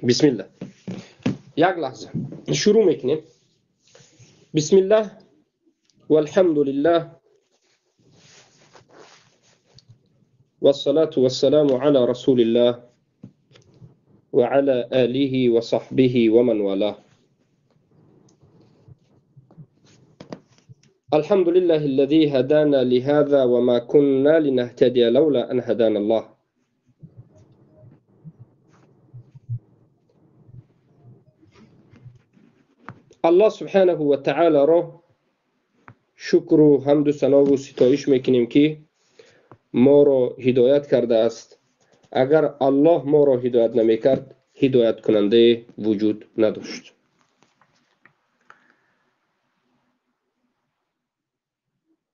Бисмиллаҳ. Як лаҳза. Шурӯъ мекунем. Бисмиллаҳ валҳамдулиллаҳ والصلاة والسلام على رسول الله وعلى آله وصحبه ومن والاه. الحمد لله الذي هدانا لهذا وما كنا لنهتدي لولا أن هدانا الله. الله سبحانه وتعالى را شکر و حمد و ثنا و ستایش میکنیم که ما را هدایت کرده است. اگر الله ما را هدایت نمیکرد، هدایت کننده وجود نداشت.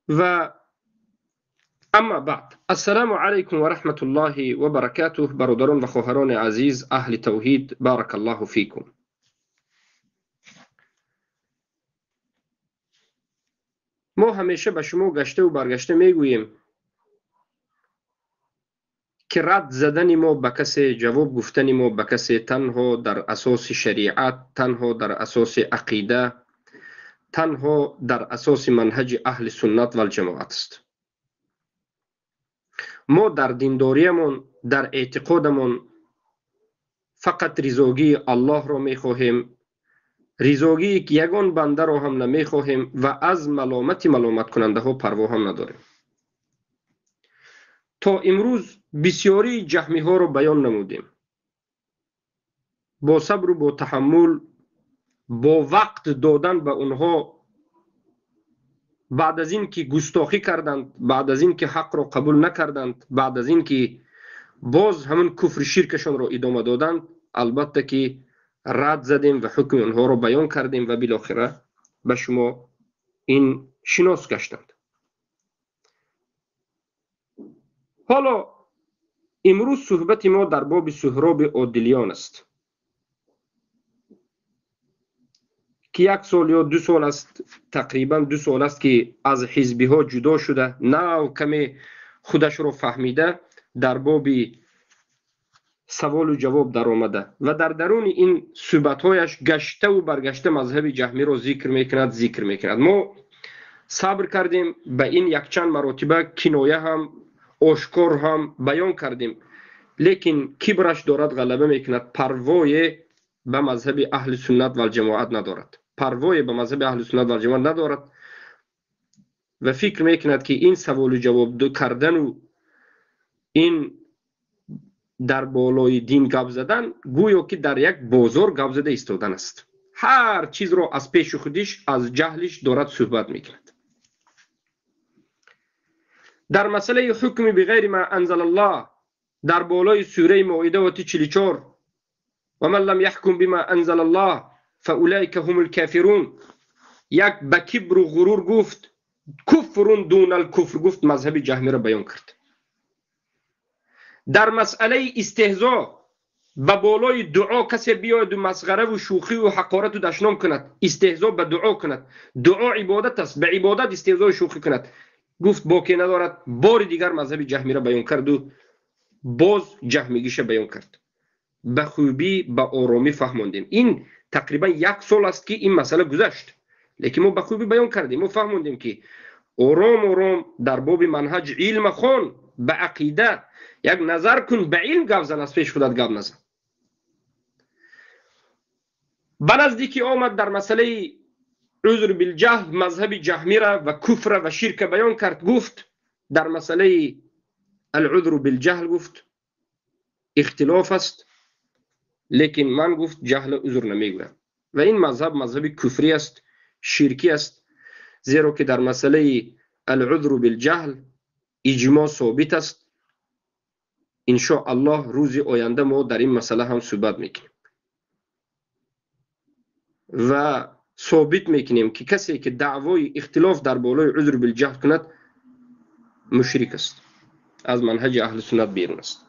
و اما بعد، السلام علیکم و رحمت الله و برکاته. برادران و خواهران عزیز اهل توحید، بارک الله فیکم. ما همیشه به شما گشته و برگشته میگوییم که رد زدن ما به کسی، جواب گفتن ما به کسی تنها در اساس شریعت، تنها در اساس عقیده، تنها در اساس منهج اهل سنت و الجماعت است. ما در دینداریمون، در اعتقادمون فقط رضاگی الله را میخواهیم، رضاگی که یگان بنده را هم نمیخواهیم و از ملامت ملامت کننده ها پروا هم نداریم. تا امروز بسیاری جهمی ها را بیان نمودیم. با صبر و با تحمل، با وقت دادن به اونها، بعد از این که گستاخی کردند، بعد از این که حق را قبول نکردند، بعد از این که باز همون کفر شرکشان را ادامه دادند، البته که رد زدیم و حکم اونها را بیان کردیم و بالاخره به شما این شناس گشتند. حالا امروز صحبت ما در باب سهراب عادلیان است که یک سال یا 2 سال است، تقریبا 2 سال است که از حزبی ها جدا شده، نه کمی خودش رو فهمیده، در باب سوال و جواب در آمده و در درون این صحبت‌هایش گشته و برگشته مذهب جهمی رو ذکر میکند. ما صبر کردیم، به این یک چند مراتبه کنایه هم آشکار هم بیان کردیم، لیکن کبرش دارد غلبه میکند، پروای به مذهب اهل سنت و الجماعت ندارد، پروای به مذهب اهل سنت و الجماعت ندارد و فکر میکند که این سوال و جواب کردن و این در بالای دین گپ زدن گویا که در یک بازار گپ زده ایستادن است. هر چیز را از پیش خودش، از جهلش دارد صحبت میکند. در مسئله حکم بغیر ما انزل الله، در بالای سوره مائده و 44، و من لم يحكم بما انزل الله فاولئک هم الكافرون، یک به کبر و غرور گفت کفر دون الکفر، گفت مذهب جهمی را بیان کرد. در مسئله استهزا، به بالای دعا کسی بیاید و مسخره و شوخی و حقارت و دشنام کند، استهزا به دعا کند، دعا عبادت است، به عبادت استهزا و شوخی کند، گفت باکی ندارد. بار دیگر مذهب جهمی را بیان کرد و باز جهمیگیش بیان کرد. به خوبی، به آرامی فهماندیم. این تقریبا 1 سال است که این مسئله گذشت، لیکن ما به خوبی بیان کردیم. ما فهماندیم که آرام آرام در باب منهج علم خون، به عقیده یک نظر کن، به علم گپ زن، از پیش خودت گپ نزن. به نزدیکی آمد در مسئله عذر بالجهل مذهب جهمی را و کفر و شرک بیان کرد. گفت در مسئله العذر بالجهل گفت اختلاف است، لیکن من گفت جهل عذر نمیگویم و این مذهب مذهب کفری است، شرکی است، زیرا که در مسئله العذر بالجهل اجماع ثابت است. ان شاء الله روز آینده ما در این مسئله هم صحبت میکنیم و ثابت میکنیم که کسی که دعوای اختلاف در بالای عذر بالجهل کند مشرک است، از منهج اهل سنت بیرون است.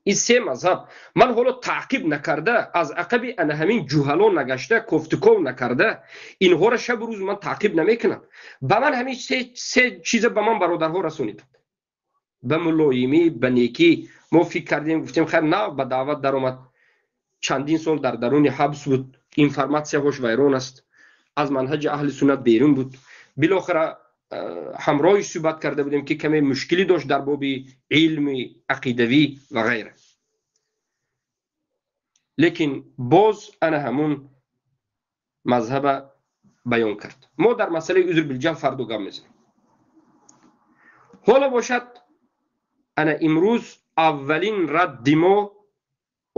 این سه مذهب من حالا تعقیب نکرده، از عقب انا همین جهلا نگشته، کوفتکو نکرده، اینها را شب و روز من تعقیب نمیکنم. به من همین سه چیز به من برادرها رسونید، به ملایمی، به نیکی. ما فکر کردیم، گفتیم خیر نه، به دعوت در اومد. чандин сол дар даруни ҳабс буд, информатсияҳош вайрон аст, аз манҳаҷи аҳли суннат берун буд. Билохира ҳамроҳи суҳбат карда будем, ки каме мушкилӣ дошт дар боби илми ақидавӣ ва ғайра. Лекин боз ана ҳамун мазҳаба баён кард. Мо дар масъалаи узр билҷаҳл фардо гап мезанем. Ҳоло бошад, ана имрӯз аввалин радди мо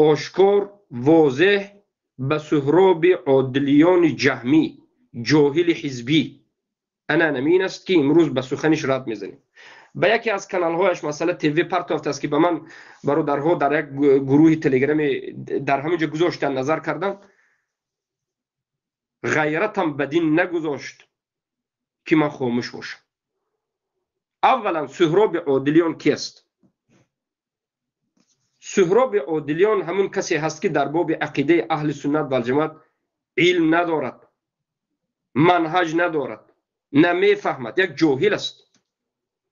ошкор, возеҳ ба Суҳроби Одилиёни Ҷаҳмӣ, ҷоҳили ҳизбӣ, ана намин аст, ки имрӯз ба суханиш рад мезанем. Ба яке аз каналҳояш масъала ТВ партофт аст, ки ба ман бародарҳо дар як гурӯҳи телеграми дар ҳамин ҷо гузоштан, назар кардам, ғайратам ба дин нагузошт, ки ман хомӯш бошам. Аввалан, Суҳроби Одилиён ки аст? Суҳроби Одилиён ҳамун касе ҳаст, ки дар боби ақидаи аҳли суннат валҷамоат илм надорад, манҳаҷ надорад, намефаҳмад, як ҷоҳил аст.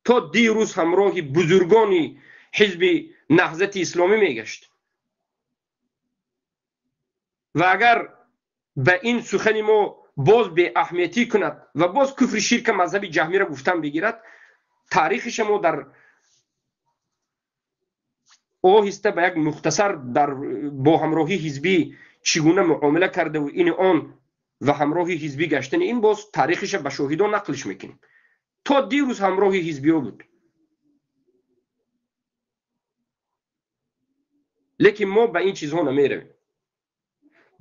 То дирӯз ҳамроҳи бузургони ҳизби Наҳзати Исломӣ мегашт ва агар ба ин сухани мо боз беаҳамиятӣ кунад ва боз куфри ширка мазҳаби ҷаҳмиро гуфтан бигирад, таърихиша мо дар оҳиста ба як мухтасар дар бо ҳамроҳи ҳизбӣ чӣ гуна муомила кардаву ини он ва ҳамроҳи ҳизбӣ гаштани ин боз таърихиша ба шоҳидон нақлиш мекунем. То дирӯз ҳамроҳи ҳизбиҳо буд, лекин мо ба ин чизҳо намеравем.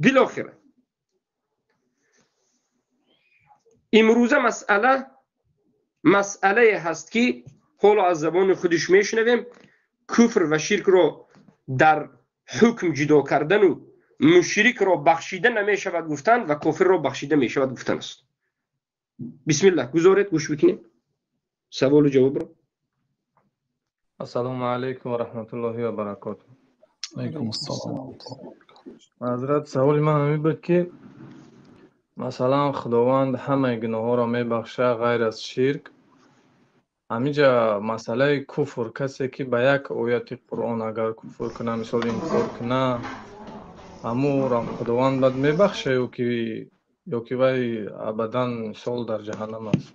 Билохира имрӯза масъалае ҳаст, ки ҳоло аз забони худиш мешунавем, куфр ва ширкро дар ҳукм ҷудо кардану мушрикро бахшида намешавад гуфтан ва кофирро бахшида мешавад гуфтан аст. Бисмиллаҳ, гузоред гӯш бикунем саволу ҷавобро. Ассалому алайкум ва раҳматуллоҳи ва баракотуҳ. Алайкум ассалом. Ҳазрат, саволи ман ҳамин буд, ки масалан Худованд ҳамаи гуноҳҳоро мебахшад ғайр аз ширк. Ҳаминҷа масъалаи куфр, касе ки ба як ояти Қуръон агар куфр кунад, мисол инкор кунад, ҳамонро Худованд бад мебахшад ё ки вай абадан мисол дар ҷаҳаннам аст?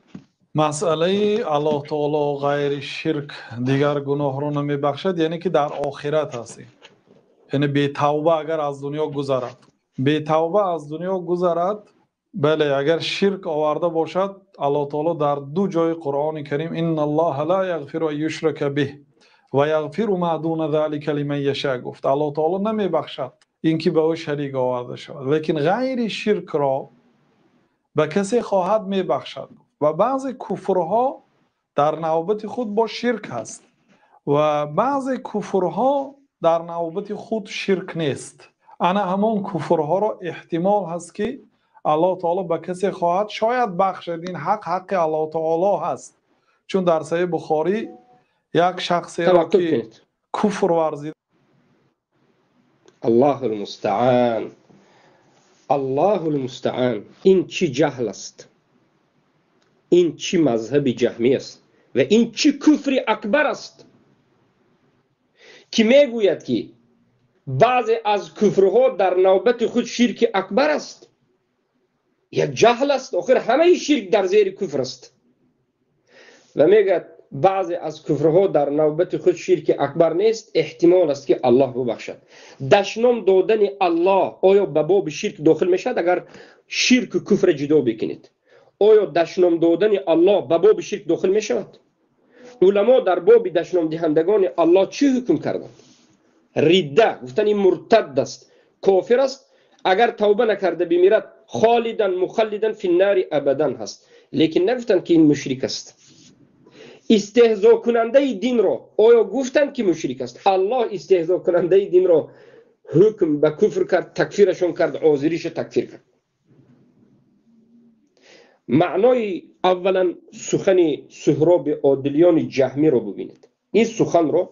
Масъалаи Аллоҳ таоло ғайри ширк дигар гуноҳро намебахшад, яъне ки дар охират ҳастем. Яъне бетавба агар аз дунё гузарад, бетавба аз дунё гузарад, бале, агар ширк оварда бошад, Аллоҳ таоло дар ду ҷои Қуръони Карим инналлоҳа ла яғфиру ан юшрака биҳ ва яғфиру ма дуна залика лиман яша гуфт. Аллоҳ таоло намебахшад ин ки ба ӯ шарик оварда шавад, лекин ғайри ширкро ба касе хоҳад мебахшад. Ва баъзе куфрҳо дар навбати худ бо ширк ҳаст ва баъзе куфрҳо дар навбати худ ширк нест. Ана ҳамон куфрҳоро эҳтимол ҳаст, ки Аллоҳ таоло ба касе хоҳад шояд бахшад. Ин ҳақ ҳаққи Аллоҳ таоло ҳаст, чун дар Саҳеҳи Бухорӣ як шахсеро ки куфр варзид. Аллоҳул мустаан, Аллоҳул мустаан. Ин чӣ ҷаҳл аст, ин чӣ мазҳаби ҷаҳмӣ аст ва ин чӣ куфри акбар аст, ки мегӯяд, ки баъзе аз куфрҳо дар навбати худ ширки акбар аст. Як ҷаҳл аст. Охир ҳамаи ширк дар зери куфр аст. Ва мегӯяд баъзе аз куфрҳо дар навбати худ ширки акбар нест, эҳтимол аст, ки Аллоҳ бубахшад. Дашном додани Аллоҳ оё ба боби ширк дохил мешавад? Агар ширку куфра ҷудо бикунед, оё дашном додани Аллоҳ ба боби ширк дохил мешавад? Уламо дар боби дашномдиҳандагони Аллоҳ чӣ ҳукм карданд? Ридда, гуфтан ин муртад аст, кофир аст, агар тавба накарда бимирад холидан мухаллидан финнари абадан ҳаст. Лекин нагуфтанд, ки ин мушрик аст. Истеҳзокунандаи динро оё гуфтанд, ки мушрик аст? Аллоҳ истеҳзокунандаи динро ҳукм ба куфр кард, такфирашон кард, озириша такфир кард. Маънои аввалан сухани Суҳроби Одилиёни Ҷаҳмиро бубинед. Ин суханро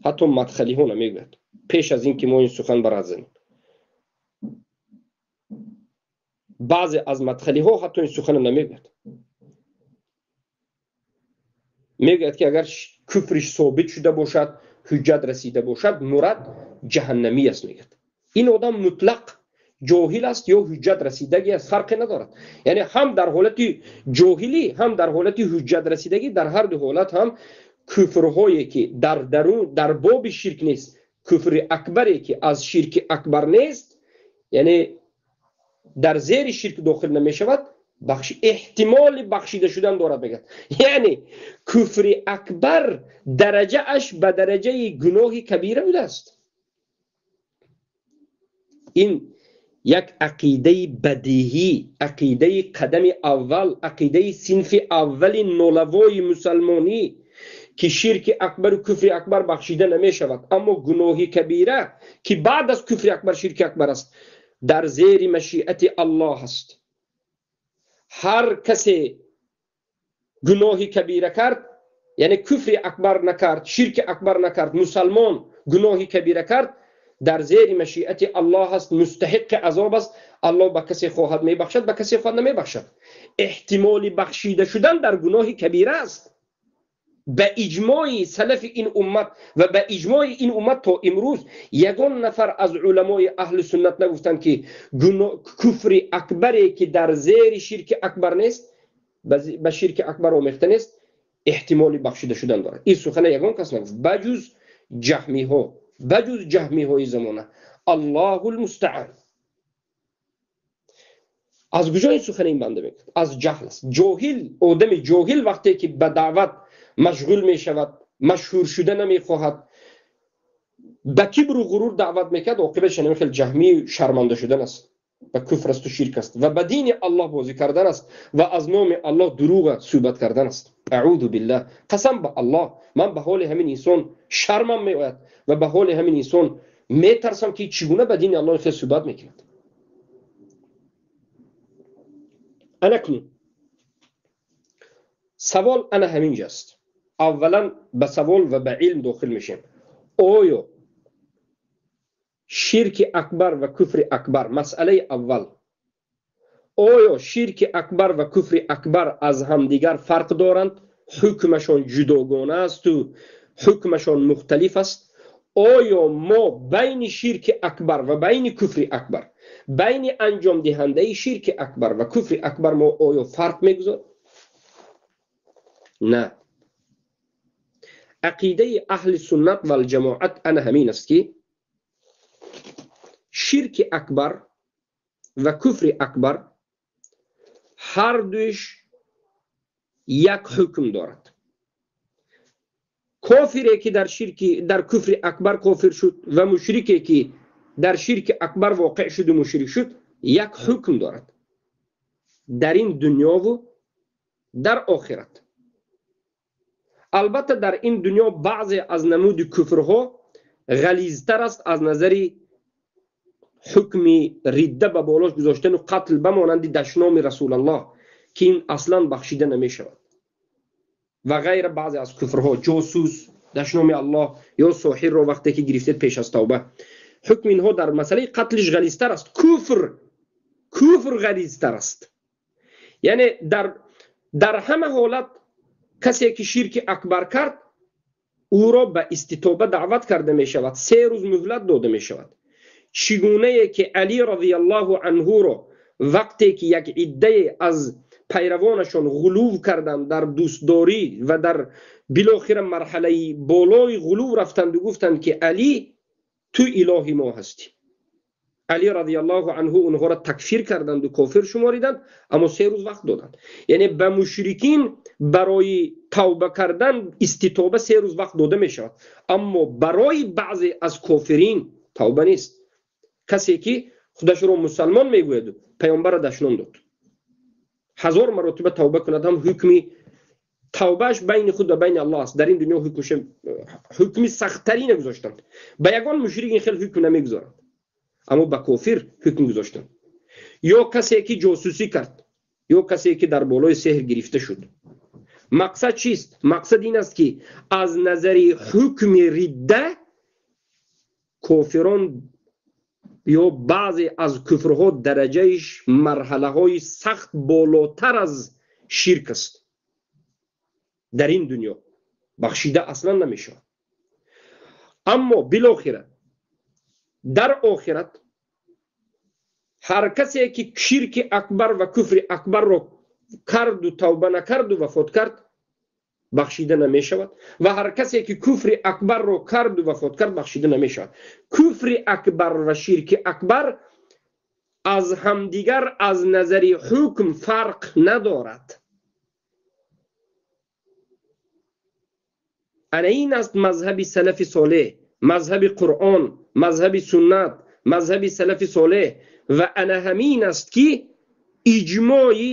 ҳатто мадхалиҳо намегӯяд. Пеш аз ин ки мо ин сухан барад занем, баъзе аз мадхалиҳо ҳатто ин суханро намегӯяд. Мегӯяд, ки агар куфриш собит шуда бошад, ҳуҷҷат расида бошад, мурад ҷаҳаннамӣ аст, мегӯяд. Ин одам мутлақ ҷоҳил аст ё ҳуҷҷат расидагӣ аст, фарқе надорад. Яъне ҳам дар ҳолати ҷоҳилӣ, ҳам дар ҳолати ҳуҷҷат расидагӣ, дар ҳар ду ҳолат ҳам куфрҳое ки дар дарун дар боби ширк нест, куфри акбаре ки аз ширки акбар нест, яъне дар зери ширк дохил намешавад, эҳтимоли бахшида шудан дорад, мегӯяд. Яъне куфри акбар дараҷааш ба дараҷаи гуноҳи кабира будааст. Ин як ақидаи бадиҳӣ, ақидаи қадами аввал, ақидаи синфи аввали нолавои мусалмонӣ ки ширки акбару куфри акбар бахшида намешавад, аммо гуноҳи кабира ки баъд аз куфри акбар ширки акбар аст, дар зери машиати Аллоҳ аст. Ҳар касе гуноҳи кабира кард, яъне куфри акбар накард, ширки акбар накард, мусалмон гуноҳи кабира кард, дар зери машиати Аллоҳ аст, мустаҳиқи азоб аст. Аллоҳ ба касе хоҳад мебахшад, ба касе хоҳад намебахшад. Эҳтимоли бахшида шудан дар гуноҳи кабира аст. Ба иҷмои салафи ин уммат ва ба иҷмои ин уммат то имрӯз ягон нафар аз уламои аҳли суннат нагуфтанд ки куфри акбаре ки дар зери ширки акбар нест, ба ширки акбар омехта нест, эҳтимоли бахшида шудан дорад. Ин сухана ягон кас нагуфт, баҷуз ҷаҳмиҳо, баҷуз ҷаҳмиҳои замона. Аллоҳу лмустаъан. Аз куҷо ин сухана ин банда мекунад? Аз ҷаҳл аст. Ҷоҳил, одами ҷоҳил вақте ки ба даъват машғул мешавад, машҳур шуда намехоҳад, ба кибру ғурур даъват мекард, оқибаташ ҳамин хел ҷаҳмӣ шарманда шудан аст, ба куфр асту ширк аст ва ба дини Аллоҳ бозӣ кардан аст ва аз номи Аллоҳ дурӯға суҳбат кардан аст. Аъузу биллаҳ. Қасам ба Аллоҳ, ман ба ҳоли ҳамин инсон шармам меояд ва ба ҳоли ҳамин инсон метарсам ки чӣ гуна ба дини Аллоҳ хел суҳбат мекунад. Анакнун савол ана ҳаминҷаст. Аввалан ба савол ва ба илм дохил мешем. Оё ширки акбар ва куфри акбар, масъалаи аввал, оё ширки акбар ва куфри акбар аз ҳамдигар фарқ доранд? Ҳукмашон ҷудогона асту ҳукмашон мухталиф аст? Оё мо байни ширки акбар ва байни куфри акбар, байни анҷомдиҳандаи ширки акбар ва куфри акбар мо оё фарқ мегузорем? На. Ақидаи аҳли суннат валҷамоат ана ҳамин аст ки ширки акбар ва куфри акбар ҳар дуиш як ҳукм дорад. Кофире ки дар куфри акбар кофир шуд ва мушрике ки дар ширки акбар воқеъ шуду мушрик шуд, як ҳукм дорад дар ин дунёву дар охират. Албатта дар ин дунё баъзе аз намуди куфрҳо ғализтар аст аз назари ҳукми ридда ба болош гузоштану қатл ба монанди дашноми Расулаллоҳ ки ин аслан бахшида намешавад ва ғайра. Баъзе аз куфрҳо, ҷосус, дашноми Аллоҳ ё соҳирро вақте ки гирифтед пеш аз тавба, ҳукми инҳо дар масъалаи қатлиш ғализтар аст. Куфр ғализтар аст. Яъне дар ҳама ҳолат касе ки ширки акбар кард, ӯро ба иститоба даъват карда мешавад, 3 рӯз муҳлат дода мешавад. Чӣ гунае ки Али розияллоҳу анҳуро вақте ки як иддае аз пайравонашон ғулув карданд дар дӯстдорӣ ва дар билохира марҳалаи болои ғулув рафтанду гуфтанд ки Али ту илоҳи мо ҳастӣ, Али розияллоҳу анҳу онҳоро такфир карданду кофир шумориданд, аммо 3 рӯз вақт доданд. Яъне ба мушрикин барои тавба кардан иститоба 3 рӯз вақт дода мешавад, аммо барои баъзе аз кофирин тавба нест. Касе ки худашро мусалмон мегӯяд, паёмбарро дашном дод, 1000 маротиба тавба кунад ҳам ҳукми тавбааш байни худ ва байни Аллоҳ аст. Дар ин дунё ҳукми сахттарина гузоштанд. Ба ягон мушрик ин хел ҳукм намегузоранд, аммо ба кофир ҳукм гузоштанд. Ё касе ки ҷосусӣ кард, ё касе ки дар болои сеҳр гирифта шуд. Мақсад чист? Мақсад ин аст ки аз назари ҳукми ридда кофирон ё баъзе аз куфрҳо дараҷаиш марҳалаҳои сахт болотар аз ширк аст. Дар ин дунё бахшида аслан намешавад. Аммо билохира Дар охират ҳар касе ки ширки акбар ва куфри акбарро карду тавба накарду вафот кард, бахшида намешавад, ва ҳар касе ки куфри акбарро карду вафот кард, бахшида намешавад. Куфри акбар ва ширки акбар аз ҳамдигар аз назари ҳукм фарқ надорад. Ана ин аст мазҳаби салафи солеҳ, мазҳаби Қуръон, мазҳаби суннат, мазҳаби салафи солеҳ. Ва ана ҳамин аст ки иҷмои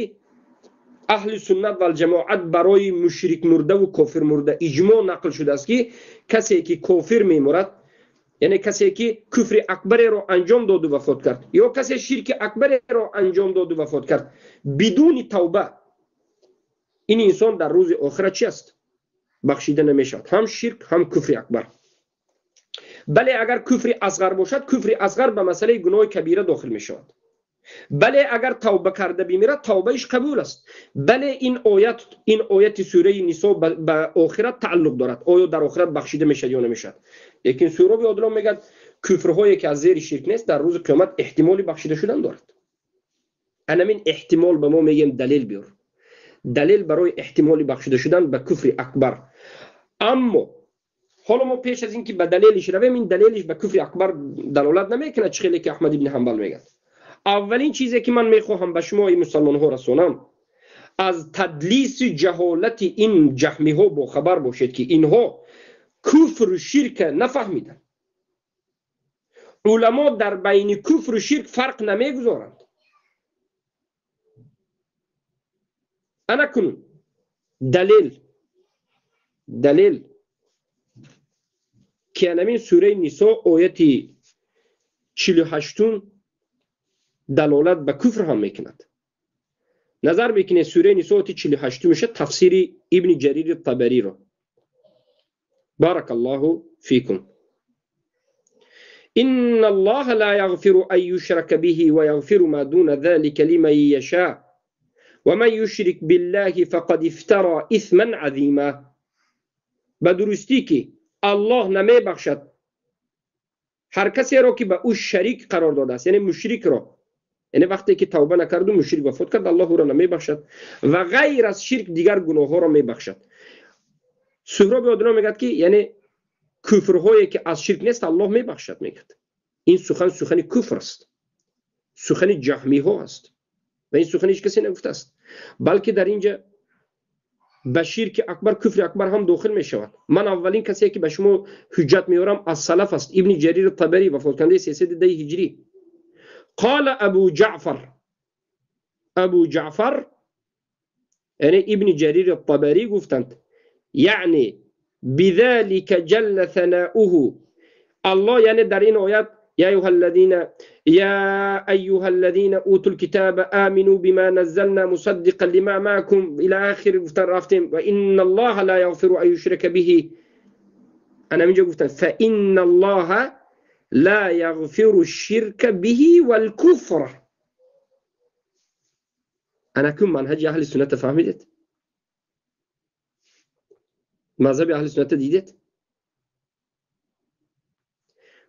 аҳли суннат валҷамоат барои мушрик мурда ва кофир мурда иҷмо нақл шудааст, ки касе ки кофир мемурад, яъне касе ки куфри акбареро анҷом доду вафот кард, ё касе ширки акбареро анҷом доду вафот кард бидуни тавба, ин инсон дар рӯзи охират чи аст? Бахшида намешавад, ҳам ширк, ҳам куфри акбар. Бале, агар куфри асғар бошад, куфри асғар ба масъалаи гуноҳи кабира дохил мешавад. Бале, агар тавба карда бимирад, тавбаиш қабул аст. Бале, ин ояти сураи Нисо ба охират тааллуқ дорад. Оё дар охират бахшида мешавад ё намешавад? Лекин Суҳроби Одилон мегӯяд, куфрҳое ки аз зери ширк нест, дар рӯзи қиёмат эҳтимоли бахшида шудан дорад. Анамин эҳтимол ба мо мегӯем далел биёр. Далел барои эҳтимоли бахшида шудан ба куфри акбар. Аммо ҳоло мо пеш аз ин ки ба далелиш равем, ин далелиш ба куфри акбар далолат намекунад, чӣ хеле ки Аҳмад ибни Ҳанбал мегӯяд. Аввалин чизе ки ман мехоҳам ба шумо эй мусалмонҳо расонам, аз тадлиси ҷаҳолати ин ҷаҳмиҳо бохабар бошед, ки инҳо куфру ширка нафаҳмиданд. Уламо дар байни куфру ширк фарқ намегузоранд. Ана кунун далел ки анамин сураи Нисо ояти 48 далолат ба куфр ҳам мекунад. Назар бикунед, сураи Нисо ояти 48 мешавад тафсири Ибни Ҷарири Табариро. Баракаллоҳу фикум. Инна Аллоҳа ла яғфиру ан юшрака биҳи ва яғфиру ма дуна залика лиман яша ва ман юшрик биллаҳи фақад ифтара исман азима. Ба дурустӣ ки Аллоҳ намебахшад ҳар касеро ки ба ӯ шарик қарор додааст, яъне мушрикро, яъне вақте ки тавба накарду мушрик вафот кард, Аллоҳ ӯро намебахшад ва ғайр аз ширк дигар гуноҳҳоро мебахшад. Суҳроби Одилон мегӯяд ки яъне куфрҳое ки аз ширк нест, Аллоҳ мебахшад, мегӯяд. Ин сухан сухани куфр аст, сухани ҷаҳмиҳо аст ва ин сухани ҳеҷ касе нагуфтааст, балки дар инҷа ба ширки акбар, куфри акбар ҳам дохил мешавад. Ман аввалин касе ки ба шумо ҳуҷҷат меорам аз салаф аст, Ибни Ҷарир Табарӣ, вафоткунандаи 310 ҳиҷрӣ. Қала Абу Ҷаъфар, Абу Ҷаъфар яъне Ибни Ҷарир Табарӣ гуфтанд, яъне бизалика ҷалла санауҳу, Аллоҳ яъне дар ин оят يا أيها الذين يا أيها الذين أوتوا الكتاب آمنوا بما نزلنا مصدقا لما معكم إلى آخر رفتم وإن الله لا يغفر أن يشرك به. أنا من جوجل فإن الله لا يغفر الشرك به والكفر. أنا كم منهج أهل السنة فهمت؟ مذهب أهل السنة دیدید؟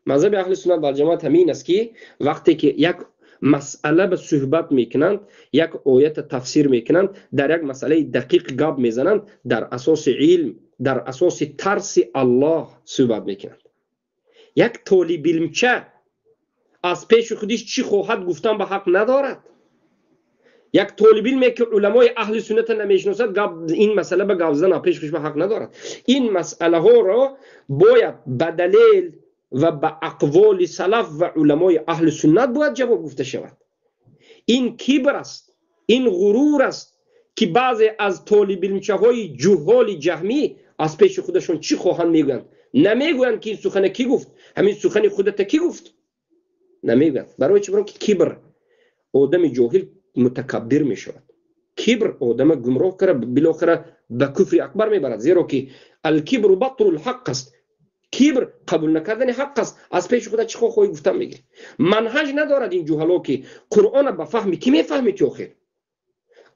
مذهب اهل سنت و جماعت همین است که وقتی که یک مسئله به صحبت میکنند، یک آیت تفسیر میکنند، در یک مسئله دقیق گپ میزنند، در اساس علم، در اساس ترس الله صحبت میکنند. یک طالب علمچه از پیش خودش چی خواهد گفتن به حق ندارد. یک طالب علمی که علمای اهل سنت نمیشناسد گپ این مسئله به گپ زدن پیش خودش به حق ندارد. این مسئله ها را باید به دلیل و به اقوال سلف و علمای اهل سنت باید جواب گفته شود. این کبر است، این غرور است که بعضی از طالب علمچه جهال جهمی از پیش خودشون چی خواهند میگویند. نمیگویند که این سخن کی گفت، همین سخن خودت کی گفت، نمیگویند. برای چی؟ برای که کبر آدم جاهل متکبر میشود. کبر آدم گمراه کرده، بالاخره به کفر اکبر میبرد، زیرا که الکبر بطر الحق است. کبر قبول نکردن حق است. از پیش خدا چی خواهی گفتن میگیری. منهج ندارد این جهلا که قرآن به فهم کی میفهمی تو آخر؟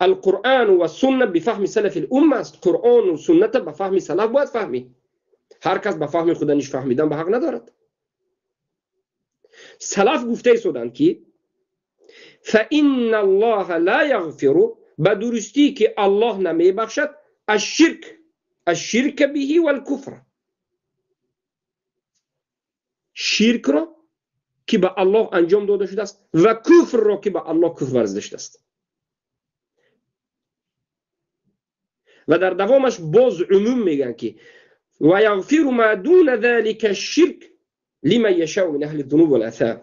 القرآن و سنت به فهم سلف الامه است. قرآن و سنت به فهم سلف باید فهمی. هر کس به فهم خدا نیش فهمیدن به حق ندارد. Салаф гуфта истоданд, ки فإن الله لا يغفر, ба дурустӣ ки Аллоҳ намебахшад الشرك, الشرك به والكفر, ширкро ки ба Аллоҳ анҷом дода шудааст ва куфрро ки ба Аллоҳ куфр варзида шудааст. Ва дар давомаш боз умум мегӯянд, ки ويغفر ما دون ذلك الشرك لمن يشاء من أهل الذنوب والآثام,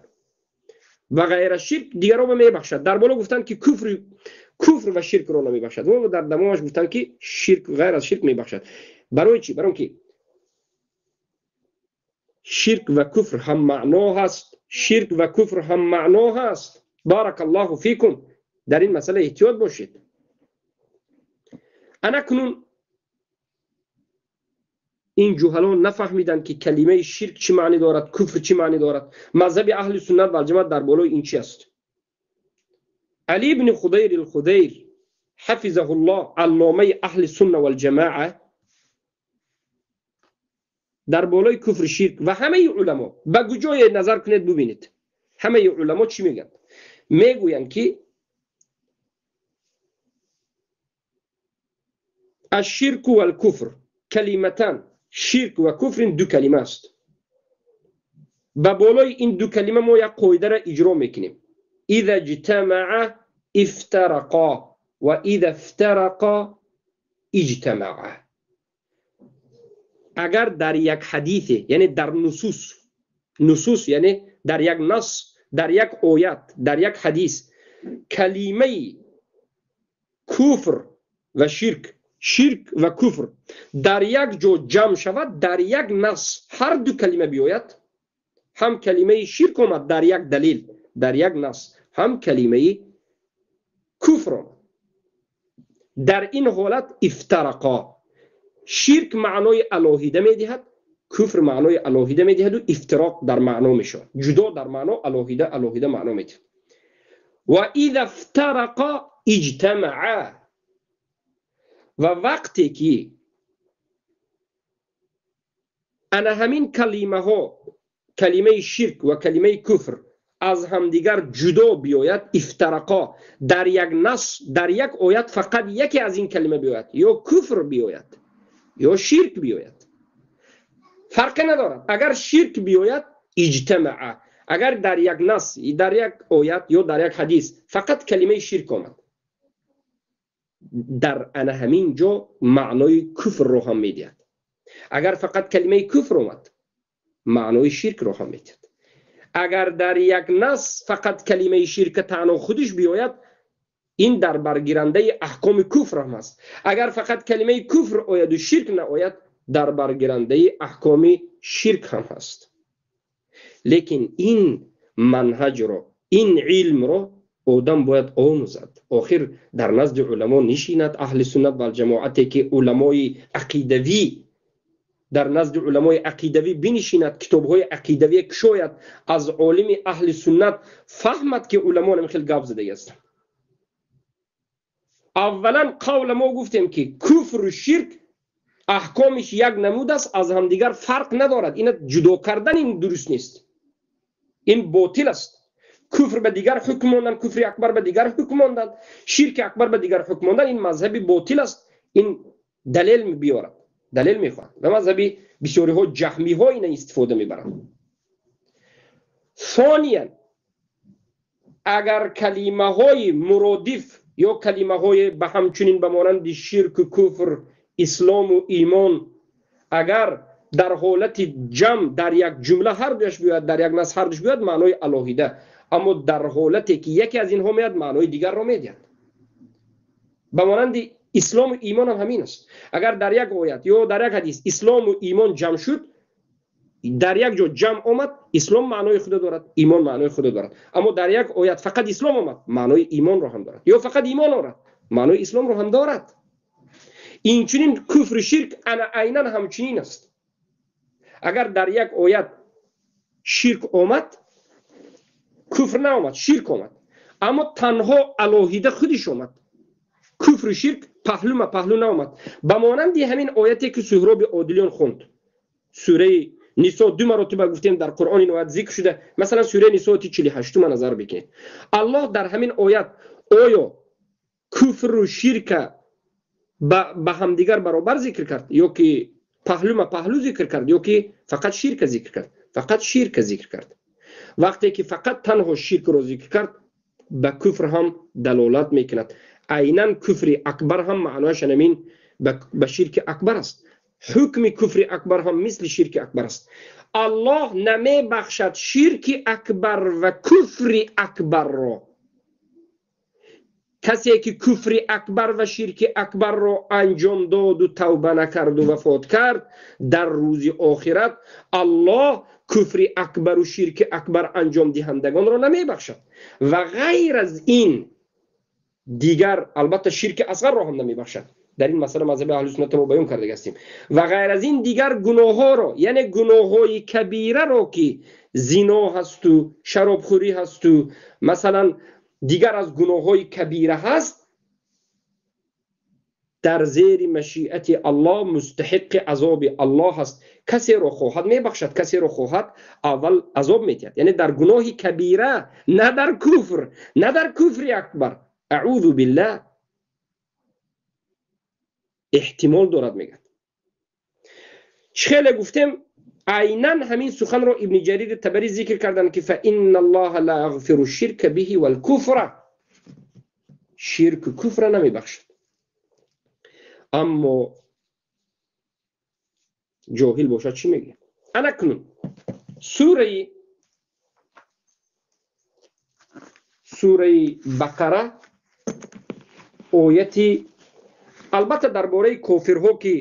ва ғайр аз ширк дигарро мебахшад. Дар боло гуфтанд, ки куфр ва ширкро намебахшад, ва дар давомаш гуфтанд, ки ширк, ғайр аз ширк мебахшад. Барои чӣ? Барои он ки ширк ва куфр ҳам маъно ҳаст, ширк ва куфр ҳам маъно ҳаст. بارك الله فيكم. Дар ин масъала эҳтиёт бошед. Анакнун ин ҷуҳалон нафаҳмиданд, ки калимаи ширк чӣ маънӣ дорад, куфр чӣ маънӣ дорад, мазҳаби аҳли суннат валҷамоат дар болои ин чи аст. Али ибни Худайр алхудайр ҳафизаҳу ллоҳ, алломаи аҳли сунна валҷамоа, дар болои куфри ширк ва ҳамаи уламо ба куҷое назар кунед, бубинед, ҳамаи уламо чӣ мегӯянд? Мегӯянд, ки الشرك والكفر كلمتان, ширк ва куфр ин ду калима аст. Ба болои ин ду калима мо як қоидаро иҷро мекунем: إذا اجتمع افترقا وإذا افترقا اجتمعا. Агар дар як ҳадисе, яъне дар нусус, нусус яъне дар як нас, дар як оят, дар як ҳадис калимаи куфр ва ширк, ширк ва куфр дар як ҷо ҷамъ шавад, дар як нас ҳар ду калима биёяд, ҳам калимаи ширк омад дар як далил, дар як нас, ҳам калимаи куфр омад, дар ин ҳолат افترقا. Ширк маънои алоҳида медиҳад, куфр маънои алоҳида медиҳаду ифтироқ дар маъно мешавад, ҷудо дар маъно, алоҳида алоҳида маъно медиҳад. وإذا افترقا اجتمعا. Ва вақте ки ана ҳамин калимаҳо, калимаи ширк ва калимаи куфр аз ҳамдигар ҷудо биёяд, افترقا, дар як нас, дар як оят фақат яке аз ин калима биёяд, ё куфр биёяд, ё ширк биёяд, фарқе надорад. Агар ширк биёяд, اجتمعا. Агар дар як нас, дар як оят ё дар як ҳадис фақат калимаи ширк омад, дар ана ҳамин ҷо маънои куфрро ҳам медиҳад. Агар фақат калимаи куфр омад, маънои ширкро ҳам медиҳад. Агар дар як нас фақат калимаи ширка танҳо худиш биёяд, ин дар баргирандаи аҳкоми куфр ҳам аст. Агар фақат калимаи куфр ояду ширк наояд, дар баргирандаи аҳкоми ширк ҳам ҳаст. Лекин ин манҳаҷро, ин илмро одам бояд омӯзад. Охир дар назди уламо нишинад, аҳли суннат валҷамоате ки уламои ақидавӣ, дар назди уламои ақидавӣ бинишинад, китобҳои ақидавӣ кушояд, аз олими аҳли суннат фаҳмад, ки уламо хел гап задаги ҳастанд. Аввалан қавла мо гуфтем, ки куфру ширк аҳкомиш як намуд аст, аз ҳамдигар фарқ надорад. Ина ҷудо кардан ин дуруст нест, ин ботил аст. Куфр ба дигар ҳукм мондан, куфри акбар ба дигар ҳукм мондан, ширки акбар ба дигар ҳукм мондан, ин мазҳаби ботил аст. Ин далел биёрад, далел мехоҳад ва мазҳаби бисёриҳо, ҷаҳмиҳо ина истифода мебаранд. Сониян, агар калимаҳои муродиф ё калимаҳои ба ҳамчунин ба монанди ширку куфр, ислому имон, агар дар ҳолати ҷамъ дар як ҷумла ҳар дуяш биёяд, дар як нас ҳар душ биёяд, маънои алоҳида, аммо дар ҳолате ки яке аз инҳо меяд, маънои дигарро медиҳад. Ба монанди ислому имон ҳам ҳамин аст. Агар дар як оят ё дар як ҳадис ислому имон ҷамъ шуд, дар як ҷо ҷамъ омад, ислом маънои худа дорад, имон маънои худа дорад. Аммо дар як оят фақат ислом омад, маънои имонро ҳам дорад, ё фақат имон орад, маънои исломро ҳам дорад. Инчунин куфру ширк ана айнан ҳамчунин аст. Агар дар як оят ширк омад, куфр наомад, ширк омад, аммо танҳо алоҳида худиш омад, куфру ширк паҳлума паҳлу наомад, ба монанди ҳамин ояте ки Суҳроби Одилиён хонд, сураи Нисо ду маротиба гуфтем, дар Қуръон ин оят зикр шуда. Масалан, сураи Нисо ояти 48 назар бикунед. Аллоҳ дар ҳамин оят оё куфру ширка ба ҳамдигар баробар зикр кард ё ки паҳлума паҳлу зикр кард, ё ки фақат ширка зикр кард? Фақат ширка зикр кард. Вақте ки фақат танҳо ширкро зикр кард, ба куфр ҳам далолат мекунад. Айнан куфри акбар ҳам маънояш ҳамин ба ширки акбар аст. Ҳукми куфри акбар ҳам мисли ширки акбар аст. Аллоҳ намебахшад ширки акбар ва куфри акбарро. Касе ки куфри акбар ва ширки акбарро анҷом доду тавба накарду вафот кард, дар рӯзи охират Аллоҳ куфри акбару ширки акбар анҷомдиҳандагонро намебахшад. Ва ғайр аз ин дигар, албатта, ширки асғарро ҳам намебахшад. Дар ин масъала мазҳаби аҳли суннатро мо баён карда ҳастем. Ва ғайр аз ин дигар гуноҳҳоро, яъне гуноҳҳои кабираро, ки зино ҳасту шаробхӯрӣ ҳасту масалан дигар аз гуноҳҳои кабира ҳаст, дар зери машиати Аллоҳ мустаҳиқи азоби Аллоҳ ҳаст. Касеро хоҳад мебахшад, касеро хоҳад аввал азоб медиҳад. Яъне дар гуноҳи кабира, на дар куфр, на дар куфри акбар, аъузу биллаҳ, эҳтимол дорад, мегӯяд. Чӣ хеле гуфтем, айнан ҳамин суханро Ибни Ҷарири Табарӣ зикр карданд, ки фаинна Аллоҳа ла яғфиру ширка биҳи валкуфра, ширку куфра намебахшад. Аммо ҷоҳил бошад, чӣ мегӯяд? Анакнун сураи Бақара ояти, албатта, дар бораи кофирҳо, ки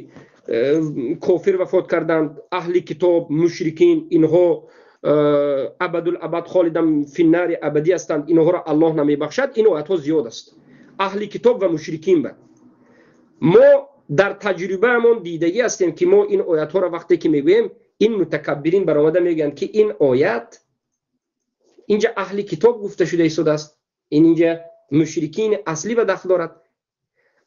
кофир вафот карданд, аҳли китоб, мушрикин, инҳо абадулабад холидан финнари абадӣ ҳастанд, инҳоро Аллоҳ намебахшад. Ин оятҳо зиёд аст аҳли китоб ва мушрикин. Ба мо дар таҷрибаамон дидагӣ ҳастем, ки мо ин оятҳоро вақте ки мегӯем, ин мутакаббирин баромада мегӯянд, ки ин оят инҷа аҳли китоб гуфта шуда истодааст, ин инҷа мушрикини аслӣ ба дахл дорад,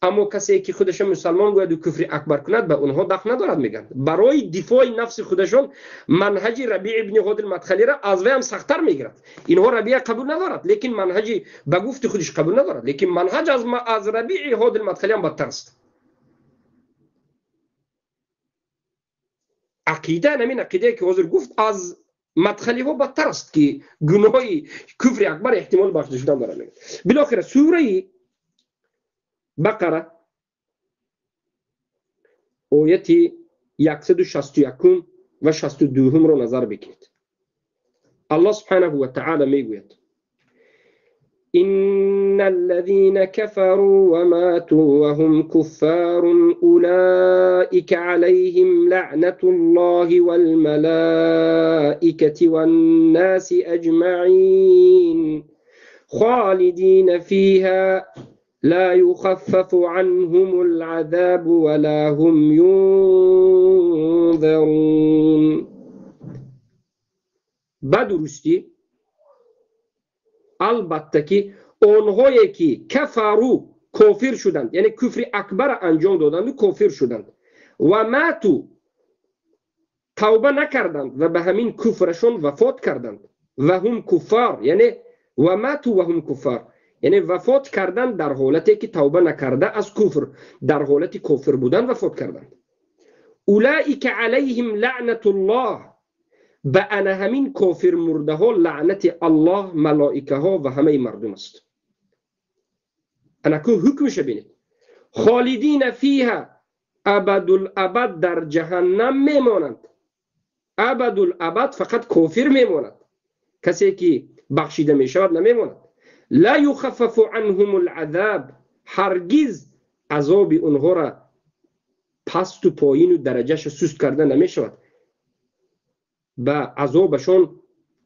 аммо касе ки худаша мусалмон гӯяду куфри акбар кунад, ба онҳо дахл надорад, мегӯянд. Барои дифои нафси худашон манҳаҷи Рабиъ ибни Ҳодил Мадхалиро аз вай ҳам сахттар мегирад. Инҳо Рабиа қабул надорад, лекин манҳаҷи ба гуфти худиш қабул надорад, лекин манҳаҷ аз Рабиъи Ҳодил Мадхали ҳам бадтар аст. Ақида, ҳамин ақидае ки ҳозир гуфт, аз мадхалиҳо бадтар аст, ки гуноҳи куфри акбар эҳтимоли бахшида шудан дорад, мегӯяд. Билохира, сураи Бақара ояти 161 ва 62-ро назар бикунед. Аллоҳ субҳанаҳу ва таъала мегӯяд: إن الذين كفروا وماتوا وهم كفار أولئك عليهم لعنة الله والملائكة والناس أجمعين خالدين فيها لا يخفف عنهم العذاب ولا هم ينظرون. Ба дурустӣ, албатта, ки онҳое ки кафару, кофир шуданд, яъне куфри акбара анҷом доданду кофир шуданд, ва мату, тавба накарданд ва ба ҳамин куфрашон вафот карданд, ва ҳум куффар, яъне ва мату ва ҳум куффар, яъне вафот карданд дар ҳолате ки тавба накарда аз куфр, дар ҳолати кофир будан вафот карданд, улаика алайҳим лаънатуллоҳ, ба ана ҳамин кофир мурдаҳо лаънати Аллоҳ, малоикаҳо ва ҳамаи мардум аст. Анаку ҳукмша бинед: холидина фиҳа, абадулабад дар ҷаҳаннам мемонанд. Абадулабад фақат кофир мемонад, касе ки бахшида мешавад, намемонад. Ла юхаффафу анҳум алазаб, ҳаргиз азоби онҳоро пасту поину дараҷаша суст карда намешавад, ба азобашон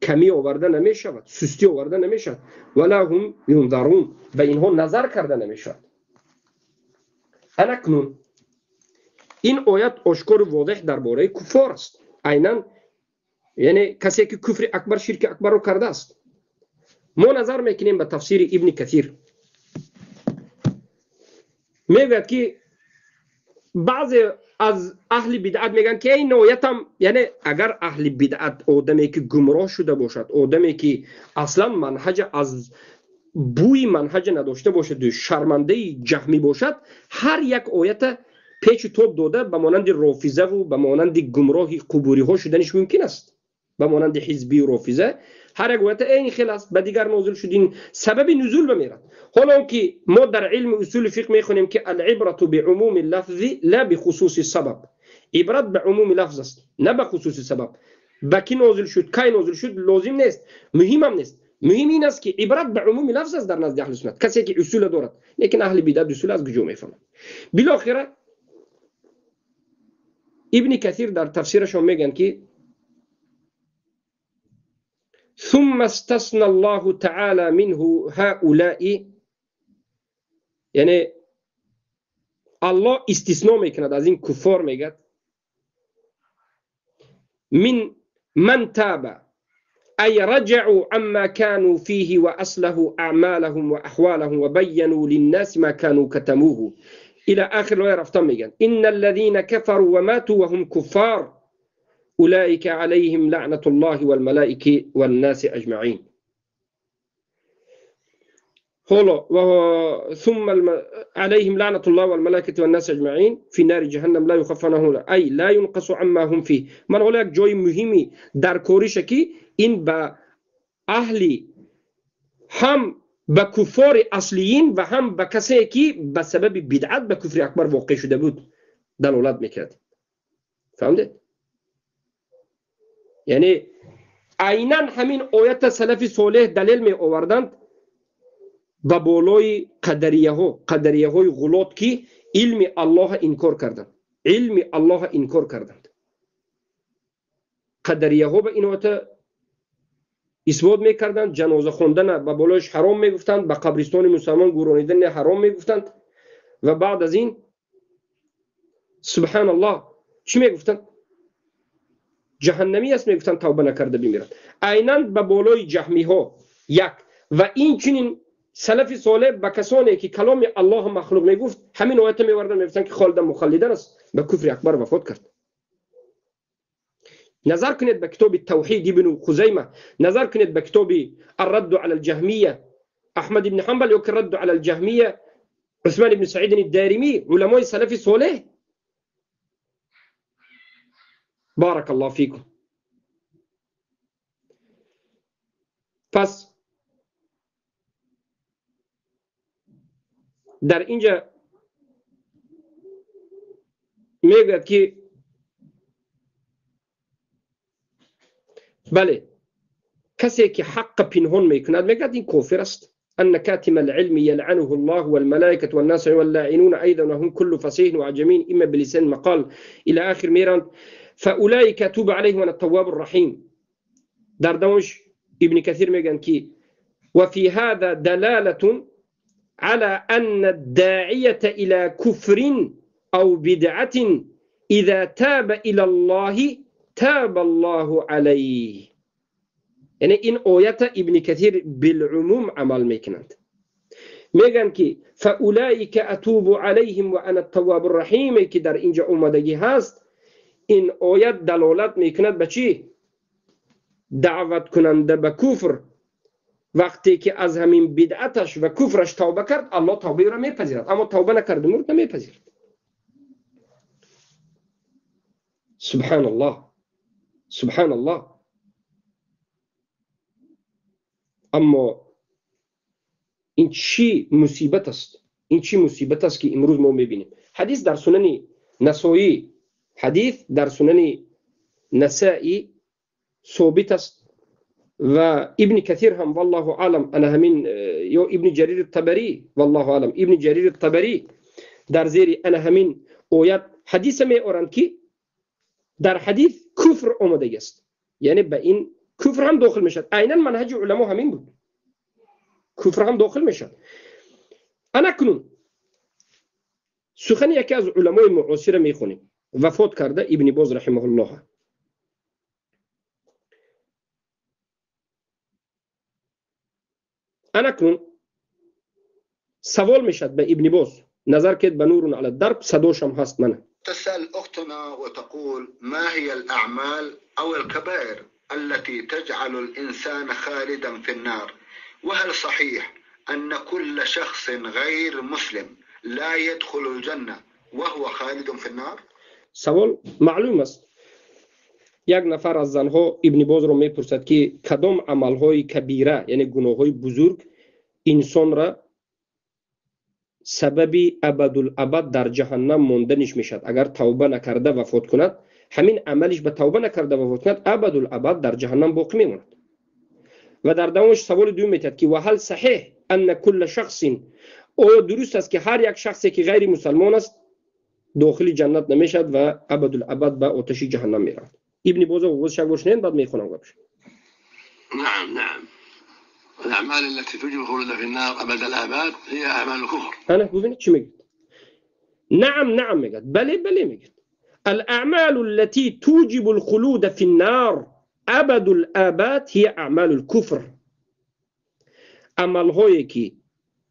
камӣ оварда намешавад, сустӣ оварда намешавад. Вала ҳум юнзарун, ба инҳо назар карда намешавад. Анакнун ин оят ошкору возеҳ дар бораи куффор аст, айнан яъне касе ки куфри акбар, ширки акбарро кардааст. Мо назар мекунем ба тафсири Ибни Касир. Мегӯяд, ки баъзе Аз аҳли бидъат мегӯянд ки ин оятам, яъне агар аҳли бидъат одаме ки гумроҳ шуда бошад, одаме ки аслан манҳаҷ аз бӯи манҳаҷ надошта бошад, шармандаи ҷаҳмӣ бошад, ҳар як оята печу тоб дода ба монанди рофизаву ба монанди гумроҳи қубуриҳо шуданиш мумкин аст. Ба монанди ҳизбию рофиза ҳар як оята ин хел аст, ба дигар нозил шуд, ин сабаби нузул бамерад. Ҳоло ки мо дар илми усули фиқҳ мехонем ки алибрату биумуми лафзи ла бихусуси сабаб, ибрат ба умуми лафз аст, на ба хусуси сабаб. Ба ки нозил шуд, кай нозил шуд лозим нест, муҳимам нест. Муҳим ин аст ки ибрат ба умуми лафз аст дар назди аҳли суннат, касе ки усула дорад. Лекин аҳли бидъат усул аз куҷо мефаҳмад? Билохира Ибни Касир дар тафсирашон мегӯянд ки ثم استثنى الله تعالى منه هؤلاء، یعنی الله استثناء میکند از این کفار، میگد من تاب أي رجعوا عما كانوا فيه وأصلحوا أعمالهم وأحوالهم وبينوا للناس ما كانوا كتموه إلى آخر الآية. رفتم میگن إن الذين كفروا وماتوا وهم كفار أولئك عليهم لعنة الله والملائكة والناس أجمعين. ثم عليهم لعنة الله والملائكة والناس أجمعين في نار جهنم لا يخفف عنهم أي لا ينقص عما هم فيه. من هو یک جای مهمی در کوریش که این با اهلی هم با کفار اصلیین و هم با کسی که به سبب بدعت به کفر اکبر واقع شده بود دلالت میکرد. فهمید؟ یعنی عینا همین آیت سلف صالح دلیل می آوردند ба болои қадарияҳо, қадарияҳои ғулот ки илми Аллоҳ инкор карданд, илми Аллоҳ инкор карданд. Қадарияҳо ба ин оята исбот мекарданд, ҷаноза хондана ба болояш ҳаром мегуфтанд, ба қабристони мусалмон гӯронидани ҳаром мегуфтанд ва баъд аз ин субҳаналлоҳ чӣ мегуфтанд? Ҷаҳаннамӣ аст мегуфтанд, тавба накарда бимирад. Айнан ба болои ҷаҳмиҳо як ва инчунин салафи солеҳ ба касоне ки каломи Аллоҳ махлуқ мегуфт ҳамин оята меварданд, мегуфтанд ки холидан мухаллидан аст, ба куфри акбар вафот кард. Назар кунед ба китоби Тавҳид ибн Хузайма, назар кунед ба китоби Ар-Радду ала ал-Ҷаҳмия Аҳмад ибн Ҳанбал ё ки Радду ала ал-Ҷаҳмия Усман ибн Саид ад-Даримӣ, уламои салафи солеҳ. Барак Аллоҳ фикум. Пас дар инҷа мегӯяд ки бале, касе ки ҳаққа пинҳон мекунад мегӯяд ин кофир аст. أن كاتم العلم يلعنه الله والملائكة والناس واللاعنون أيضا وهم كل فصيح وعجمين إما بلسان مقال إلى آخر ميران فأولئك توب عليهم أنا التواب الرحيم. در دوش ابن كثير ميغان كي وفي هذا دلالة على أن الداعية إلى كفر أو بدعة إذا تاب إلى الله تاب الله عليه. یعنی این آیت ابن کثیر بالعموم عمل میکنند. میگن که فاولئک اتوب علیهم و انا التواب الرحیم که در اینجا اومدگی هست، این آیت دلالت میکند به چی؟ دعوت کننده به کفر وقتی که از همین بدعتش و کفرش توبه کرد الله توبه را میپذیرد، اما توبه نکرد مرد نمیپذیرد. سبحان الله، سبحان الله. اما این چی مصیبت است، این چی مصیبت است که امروز ما میبینیم. حدیث در سنن نسائی، حدیث در سنن نسائی ثابت است و ابن کثیر هم والله اعلم انا همین یا ابن جریر الطبری والله اعلم ابن جریر الطبری در زیر انا همین آیت حدیث می آورند که در حدیث کفر آمده است، یعنی به این کفر هم داخل میشد. عینا منهج علما همین بود، کفر هم داخل میشد. انا کنون سخن یکی از علمای معاصر میخونیم، وفات کرده ابن باز رحمه الله. انا کنون سوال میشد به ابن باز، نظر کرد به نور علی الدرب، صداشم هست منه. تسأل أختنا وتقول: ما هي الأعمال أو الكبائر التي تجعل الإنسان خالدا في النار؟ وهل صحيح أن كل شخص غير مسلم لا يدخل الجنة وهو خالد في النار؟ سوال معلوم است. یک نفر از زنها ابن باز رو میپرسد که کدام عملهای کبیره، یعنی گناههای بزرگ، انسان را سبب ابدالابد در جهنم ماندنش میشد؟ اگر توبه نکرده وفات کند، همین عملش به توبه نکرده وفات کند، ابدالابد در جهنم باقی میماند. و در دوامش سوال دوم میتاد که وهل صحیح ان کل شخص، آیا درست است که هر یک شخصی که غیر مسلمان است داخل جنت نمیشد و ابدالابد به آتش جهنم میرود؟ ابن باز آغاز شک باشنین، بعد میخونم گپش. نعم نعم، الأعمال التي توجب الخلود في النار أبد الآباد هي أعمال الكفر. أنا ببینید چی میگه. نعم نعم میگه، بله بله میگه. الأعمال التي توجب الخلود في النار أبد الآباد هي أعمال الكفر. عملهایی که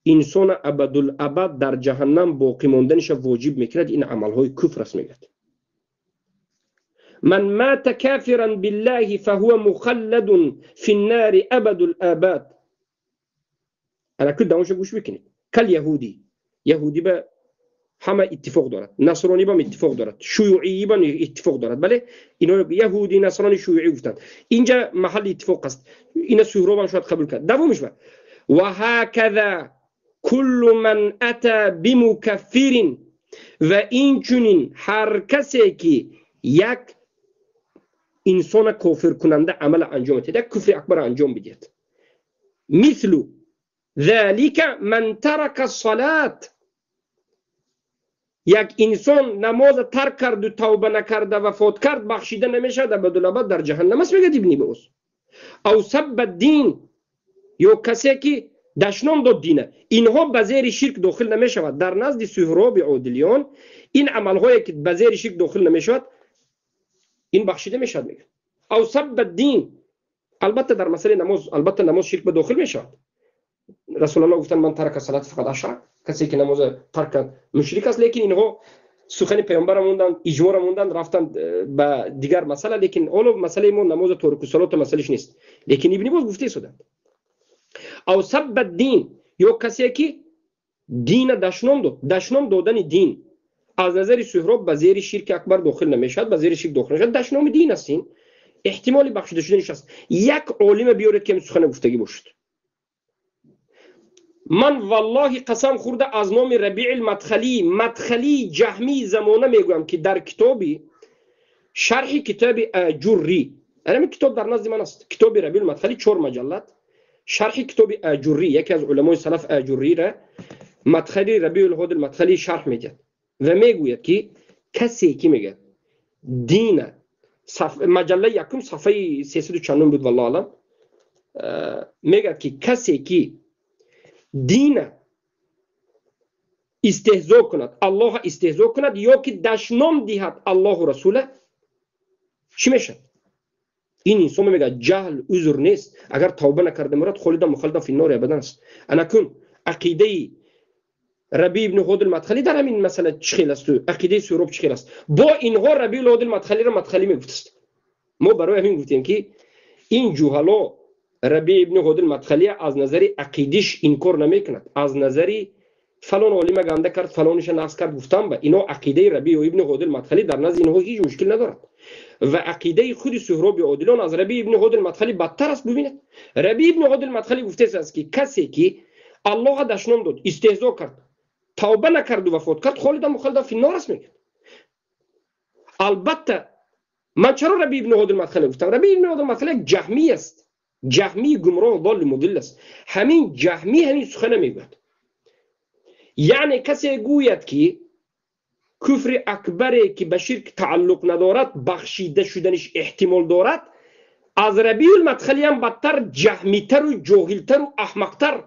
انسان ابد الابد در جهنم باقی ماندنش واجب میکند، این عملهای کفر است میگه. من مات كافرا بالله فهو مخلد في النار أبد الآباد. انا کل دوامش گوش بکنید. کل یهودی، یهودی به همه اتفاق دارد، نصرانی با اتفاق دارد، شیوعی با اتفاق دارد. بله اینا یهودی، نصرانی، شیوعی گفتند. اینجا محل اتفاق است. اینا سهراب هم شاید قبول کرد. دومش با و هكذا كل من اتى بمكفر، و این چنین هر کسی که یک انسان کافر کننده عمل انجام بده، یک کفر اکبر انجام بدهد، مثل ذلك من ترك الصلاة، یک انسان نماز ترک کرد و توبه نکرده و فوت کرد، بخشیده نمیشد، ابدالابد در جهنم است میگه ابن باز. او سب الدین، یا کسی که دشنام داد دینه، اینها به زیر شرک داخل نمیشود. در نزد سهراب عادلیان این عملهایی که به زیر شرک داخل نمیشود این بخشیده میشد میگه. او سب الدین، البته در مسئله نماز، البته نماز شرک به داخل میشود. رسول الله گفتن من ترک صلات فقط اشرک، کسی که نماز ترک کرد مشرک است. لیکن اینها سخن پیامبر موندن، اجماع موندن، رفتن به دیگر مسئله. لیکن اولو مسئله ما نماز ترک صلات مسئلهش نیست. لیکن ابن باز گفته سودند او سب الدین، یا کسی که دین دشنام داد، دشنام دادن دین از نظر سهراب به زیر شرک اکبر داخل نمیشد، به زیر شرک داخل نمیشد، دشنام دین است. این احتمال بخشیده شدنش است. یک عالم بیارید که سخن گفتگی باشد. من والله قسم خورده از نام ربیع المدخلی، مدخلی جهمی زمانه میگویم که در کتابی شرح کتاب اجری، این کتاب در نزد من است، کتاب ربیع المدخلی 4 مجلد، شرح کتاب اجری، یکی از علمای سلف اجری را مدخلی ربیع الهادی المدخلی شرح میدهد و میگوید که کسی که میگه دین، مجله یکم صفحه 340 بود والله اعلم، میگه که کسی که دین استهزا کند، الله استهزا کند یا که دشنام دهد الله و رسوله، چی میشد؟ این انسان میگه جهل عذر نیست، اگر توبه نکرده مراد خالدا مخلدا فی النار ابدا است. انا کن عقیده ربیع ابن هادی المدخلی در همین مسئله چه خیل است، عقیده سهراب چه خیل است. با اینها ربیع الهادی المدخلی را مدخلی میگفت است. ما برای همین گفتیم که این جهلا ربیع ابن هادی المدخلی از نظر عقیدش انکار نمیکند، از نظر فلان عالم گنده کرد فلانش نقص کرد گفتم با اینا عقیده ربیع ابن هادی المدخلی در نزد اینها هیچ مشکل ندارد و عقیده خود سهراب عادلان از ربیع ابن هادی المدخلی بدتر است. ببینید ربیع ابن هادی المدخلی گفته است که کسی که الله دشنام داد، استهزا کرد، توبه نکرد و وفات کرد، خالد مخلد فی النار است میگه. البته من چرا ربیع ابن هادی المدخلی گفتم؟ ربیع ابن هادی المدخلی جهمی است، جهمی گمراه ضال مضل است. همین جهمی همین سخن میگوید. یعنی کسی گوید که کفر اکبری که به شرک تعلق ندارد بخشیده شدنش احتمال دارد، از ربیع المدخلی هم بدتر، جهمیتر و جاهلتر و احمقتر.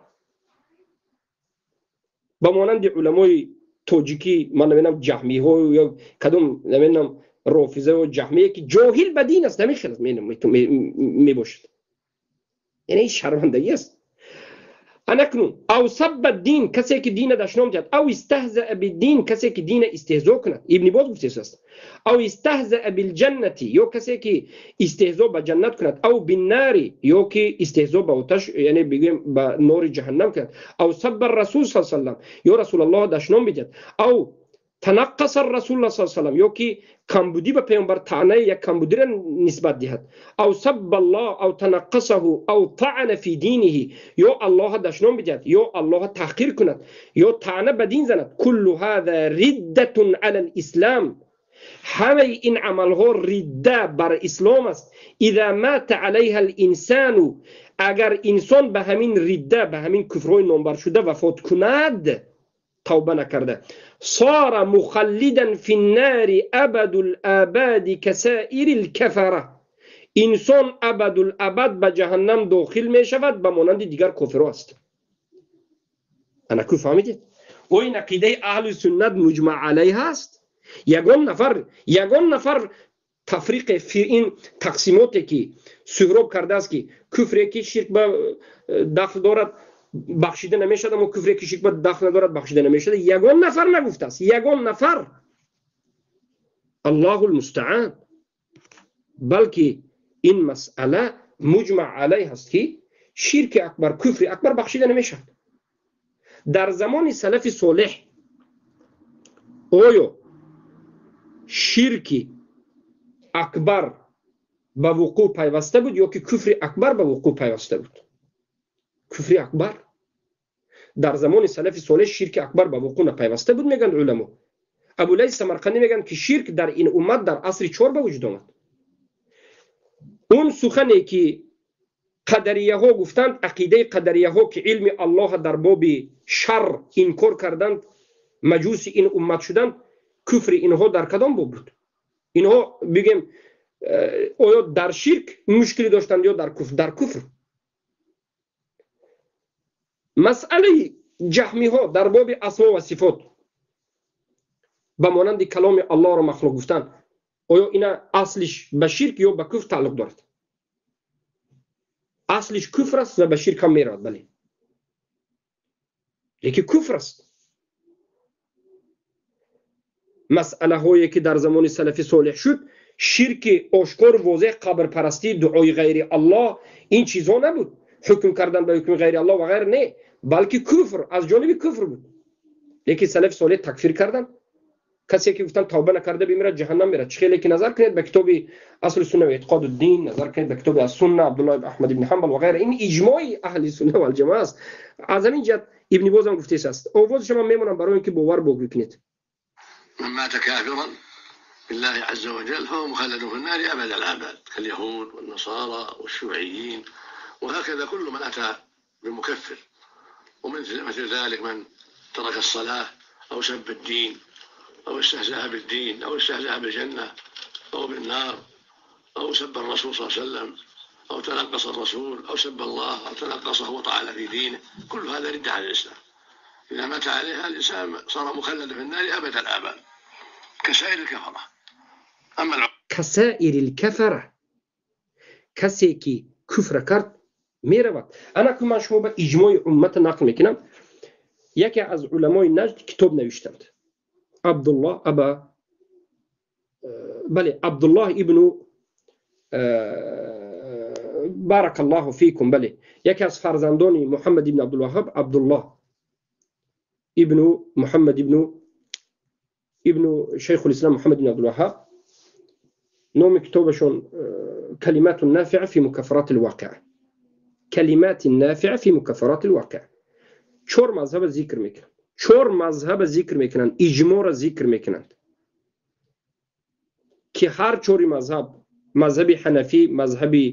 به مانند علمای تاجیکی من نمیدونم جهمی ها یا کدوم نمیدونم رافضه و جهمیه که جاهل به دین است، همین خیلی می باشد. یعنی این شرمندگی است. Анакнун ав сабба дин, касе ки дина дашном диҳад, ав истаҳзаа биддин, касе ки дина истеҳзо кунад, Ибни Боз гуфтааст, ав истаҳзаа билҷаннати, ё касе ки истеҳзо ба ҷаннат кунад, ав биннари, ё ки истеҳзо ба оташ, яъне бигӯем ба нори ҷаҳаннам кунад, ав сабба расул саллаллоҳу алайҳи васаллам, ё Расулуллоҳ дашном бидиҳад, ав танаққаса расулуллоҳ саллаллоҳу алайҳи васаллам, ё ки камбудӣ ба паёмбар таънаи як камбудиро нисбат диҳад, ав сабба аллоҳ ав танаққасаҳу ав таъана фи диниҳи, ё Аллоҳ дашном бидиҳад, ё Аллоҳ таҳқир кунад, ё таъна ба дин занад, куллу ҳаза риддатун ала л-ислом, ҳамаи ин амалҳо ридда бар ислом аст. Иза мата алайҳа л-инсану, агар инсон ба ҳамин ридда, ба ҳамин куфрҳои номбаршуда вафот кунад, тавба накарда, сара мухаллидан финнари абадул абади касаири лкафара, инсон абадул абад ба ҷаҳаннам дохил мешавад, ба монанди дигар кофирҳо аст. Анаку фаҳмидед? О ин ақидаи аҳли суннат муҷмаъ алайҳ аст. Ягон нафар тафриқе ин тақсимоте ки Суҳроб кардааст, ки куфре ки ширк ба дахл дорад бахшида намешавад, аммо куфре ки ширк ба дахл надорад бахшида намешавад, ягон нафар нагуфтааст, ягон нафар. Аллоҳу лмустаан. Балки ин масъала муҷмаъ алайҳ аст, ки ширки акбар, куфри акбар бахшида намешавад. Дар замони салафи солеҳ оё ширки акбар ба вуқӯъ пайваста буд ё ки куфри акбар ба вуқӯъ пайваста буд? Куфри акбар. Дар замони салафи солеҳ ширки акбар ба вуқӯъ напайваста буд, мегӯянд уламо. Абулайс Самарқандӣ мегӯянд, ки ширк дар ин уммат дар асри чор ба вуҷуд омад. Он сухане ки қадарияҳо гуфтанд, ақидаи қадарияҳо, ки илми Аллоҳ дар боби шар инкор карданд, маҷуси ин уммат шуданд, куфри инҳо дар кадом боб буд? Инҳо бигем, оё дар ширк мушкилӣ доштанд ё дар куфр? Дар куфр. Масъалаи ҷаҳмиҳо дар боби асмо ва сифот, ба монанди каломи Аллоҳро махлуқ гуфтан, оё ина аслиш ба ширк ё ба куфр тааллуқ дорад? Аслиш куфр аст ва ба ширк ҳам меравад, бале, лекин куфр аст. Масъалаҳое ки дар замони салафи солеҳ шуд, ширки ошкору возеҳ, қабрпарастӣ, дуои ғайри Аллоҳ, ин чизҳо набуд, ҳукм кардан ба ҳукми ғайри Аллоҳ ва ғайр не, балки куфр аз ҷониби куфр буд. Лекин салафи солеҳ такфир карданд. Касе ки гуфтанд тавба накарда бимирад, ҷаҳаннам мерад. Чӣ хеле ки назар кунед ба китоби Асли сунна ва эътиқоду дин, назар кунед ба китоби Ассунна Абдуллоҳ Аҳмад ибни Ҳамбал ва ғайра, ин иҷмои аҳли сунна валҷамоа аст. Аз ҳамин ҷиҳат Ибни Боз ҳам гуфтааст, овозашро ман мемонам барои ин ки бовар бикунед. من مات كافرا بالله عز وجل فهو مخلد في النار أبد الآباد، كاليهود والنصارى والشيوعيين، وهكذا كل من أتى بمكفر. ومن مثل ذلك من ترك الصلاة أو سب الدين أو استهزأ بالدين أو استهزأ بالجنة أو بالنار أو سب الرسول صلى الله عليه وسلم أو تنقص الرسول أو سب الله أو تنقصه وطعن في دينه، كل هذا ردة عن الإسلام. إذا مات عليها الإنسان صار مخلدا في النار أبد الآباد كسائر الكفرة. أما كسائر الكفرة، касе ки куфра кард меравад. Ана ку ман шумо ба иҷмои уммата нақл мекунам. Яке аз уламои Наҷд китоб навиштанд, Абдуллоҳ аба, бале, Абдуллоҳ ибну, بارك الله فيكم, бале, яке аз фарзандони Муҳаммад ибн Абдулваҳаб, Абдуллоҳ ибну Муҳаммад ибну шайхулислам Муҳаммад ибн Абдулваҳаб, номи китобашон «Калимату нафиа фи мукаффарати лвоқиа», «Калимати нафиа фи мукаффарати лвоқиа». Чор мазҳаба зикр мекунанд, чор мазҳаба зикр мекунанд, иҷмоъро зикр мекунанд, ки ҳар чори мазҳаб, мазҳаби ҳанафӣ, мазҳаби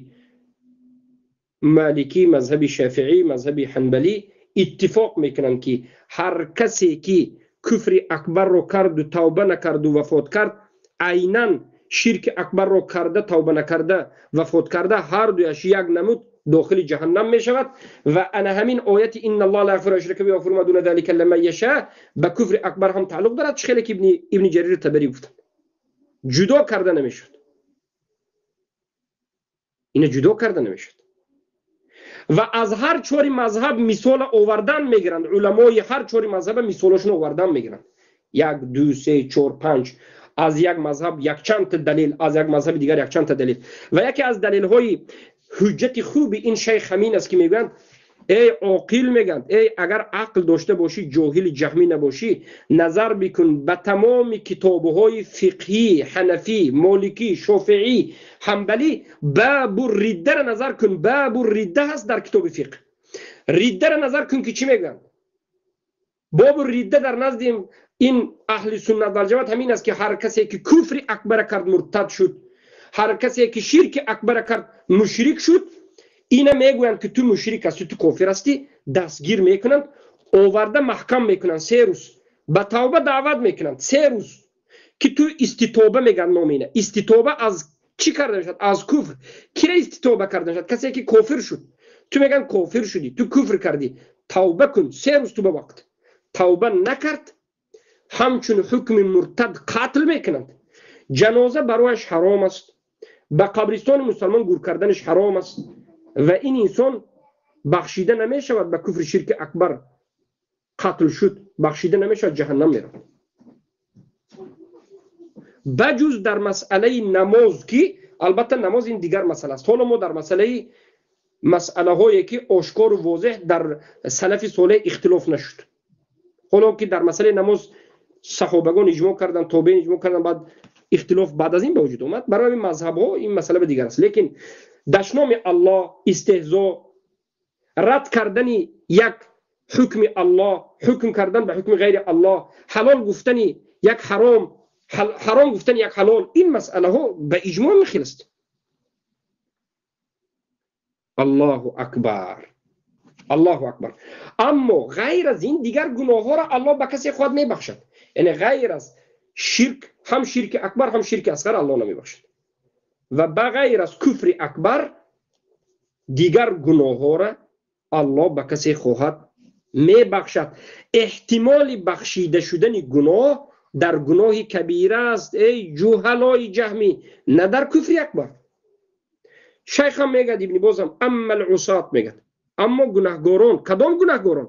маликӣ, мазҳаби шафиӣ, мазҳаби ҳанбалӣ, иттифоқ мекунанд, ки ҳар касе ки куфри акбарро карду тавба накарду вафот кард, айнан ширки акбарро карда, тавба накарда вафот карда, ҳар дуяш як намуд дохили ҷаҳаннам мешавад. Ва ана ҳамин ояти إن الله لا يغفر أن يشرك به ويغفر ما دون ذلك لمن يشاء ба куфри акбар ҳам тааллуқ дорад. Чӣ хеле ки Ибни Ҷарир Табарӣ гуфтанд, ҷудо карда намешуд, ина ҷудо карда намешуд. Ва аз ҳар чори мазҳаб мисол овардан мегиранд. Уламои ҳар чори мазҳаба мисолашон овардан мегиранд. 1, 2, 3, 4, 5 аз як мазҳаб якчанд та далил, аз як мазҳаби дигар якчанд та далил. Ва яке аз далилҳои ҳуҷҷати хуби ин шайх ҳамин аст ки мегӯянд: эй оқил, мегӯянд, эй агар ақл дошта бошӣ, ҷоҳили ҷаҳмӣ набошӣ, назар бикун ба тамоми китобҳои фиқҳӣ, ҳанафӣ, моликӣ, шофиӣ, ҳанбалӣ, бабу риддаро назар кун. Бабу ридда ҳаст дар китоби фиқҳ. Риддаро назар кун ки чӣ мегӯянд. Бобу ридда дар назди ин аҳли суннат вал ҷамоат ҳамин аст ки ҳар касе ки куфри акбара кард муртад шуд, ҳар касе ки ширки акбара кард мушрик шуд. Ина мегӯянд ки ту мушрик ҳастӣ, ту кофир ҳастӣ, дастгир мекунанд, оварда маҳкам мекунанд 3 рӯз, ба тавба даъват мекунанд 3 рӯз ки ту иститоба мегӯянд номи ина. Иститоба аз чӣ карда мешавад? Аз куфр. Кира иститоба карда мешавад? Касе ки кофир шуд. Ту мегӯянд кофир шудӣ, ту куфр кардӣ, тавба кун, 3 рӯз ту ба вақт. Тавба накард, ҳамчун ҳукми муртад қатл мекунанд. Ҷаноза барояш ҳаром аст, ба қабристони мусалмон гур карданаш ҳаром аст ва ин инсон бахшида намешавад ба куфри ширки акбар қатл шуд, бахшида намешавад, ҷаҳаннам меравад. Ба ҷуз дар масъалаи намоз ки албатта намоз ин дигар масъала аст. Ҳоло мо дар масъалаҳое ки ошкору возеҳ дар салафи солеҳ ихтилоф нашуд. Ҳоло ки дар масъалаи намоз саҳобагон иҷмоъ карданд, тобеин иҷмоъ карданд, баъд ихтилоф баъд аз ин ба вуҷуд омад. Барои мазҳабҳо ин масъала ба дигар аст. Лекин дашноми Аллоҳ, истеҳзо, рад кардани як ҳукми Аллоҳ, ҳукм кардан ба ҳукми ғайри Аллоҳ, ҳалол гуфтани як ҳаром, ҳаром гуфтани як ҳалол, ин масъалаҳо ба иҷмоъ мехил аст. Аллоҳу акбар, Аллоҳу акбар. Аммо ғайр аз ин дигар гуноҳҳоро Аллоҳ ба касе хоҳад мебахшад. Яъне ғайр аз ширк, ҳам ширки акбар, ҳам ширки асғар Аллоҳ намебахшад. Ва ба ғайр аз куфри акбар дигар гуноҳҳоро Аллоҳ ба касе хоҳад мебахшад. Эҳтимоли бахшида шудани гуноҳ дар гуноҳи кабира аст, эй ҷуҳалои ҷаҳмӣ, на дар куфри акбар. Шайхам мегӯяд, Ибни Бозам, амма ал-усот мегӯяд, аммо гунаҳгорон, кадом гунаҳгорон?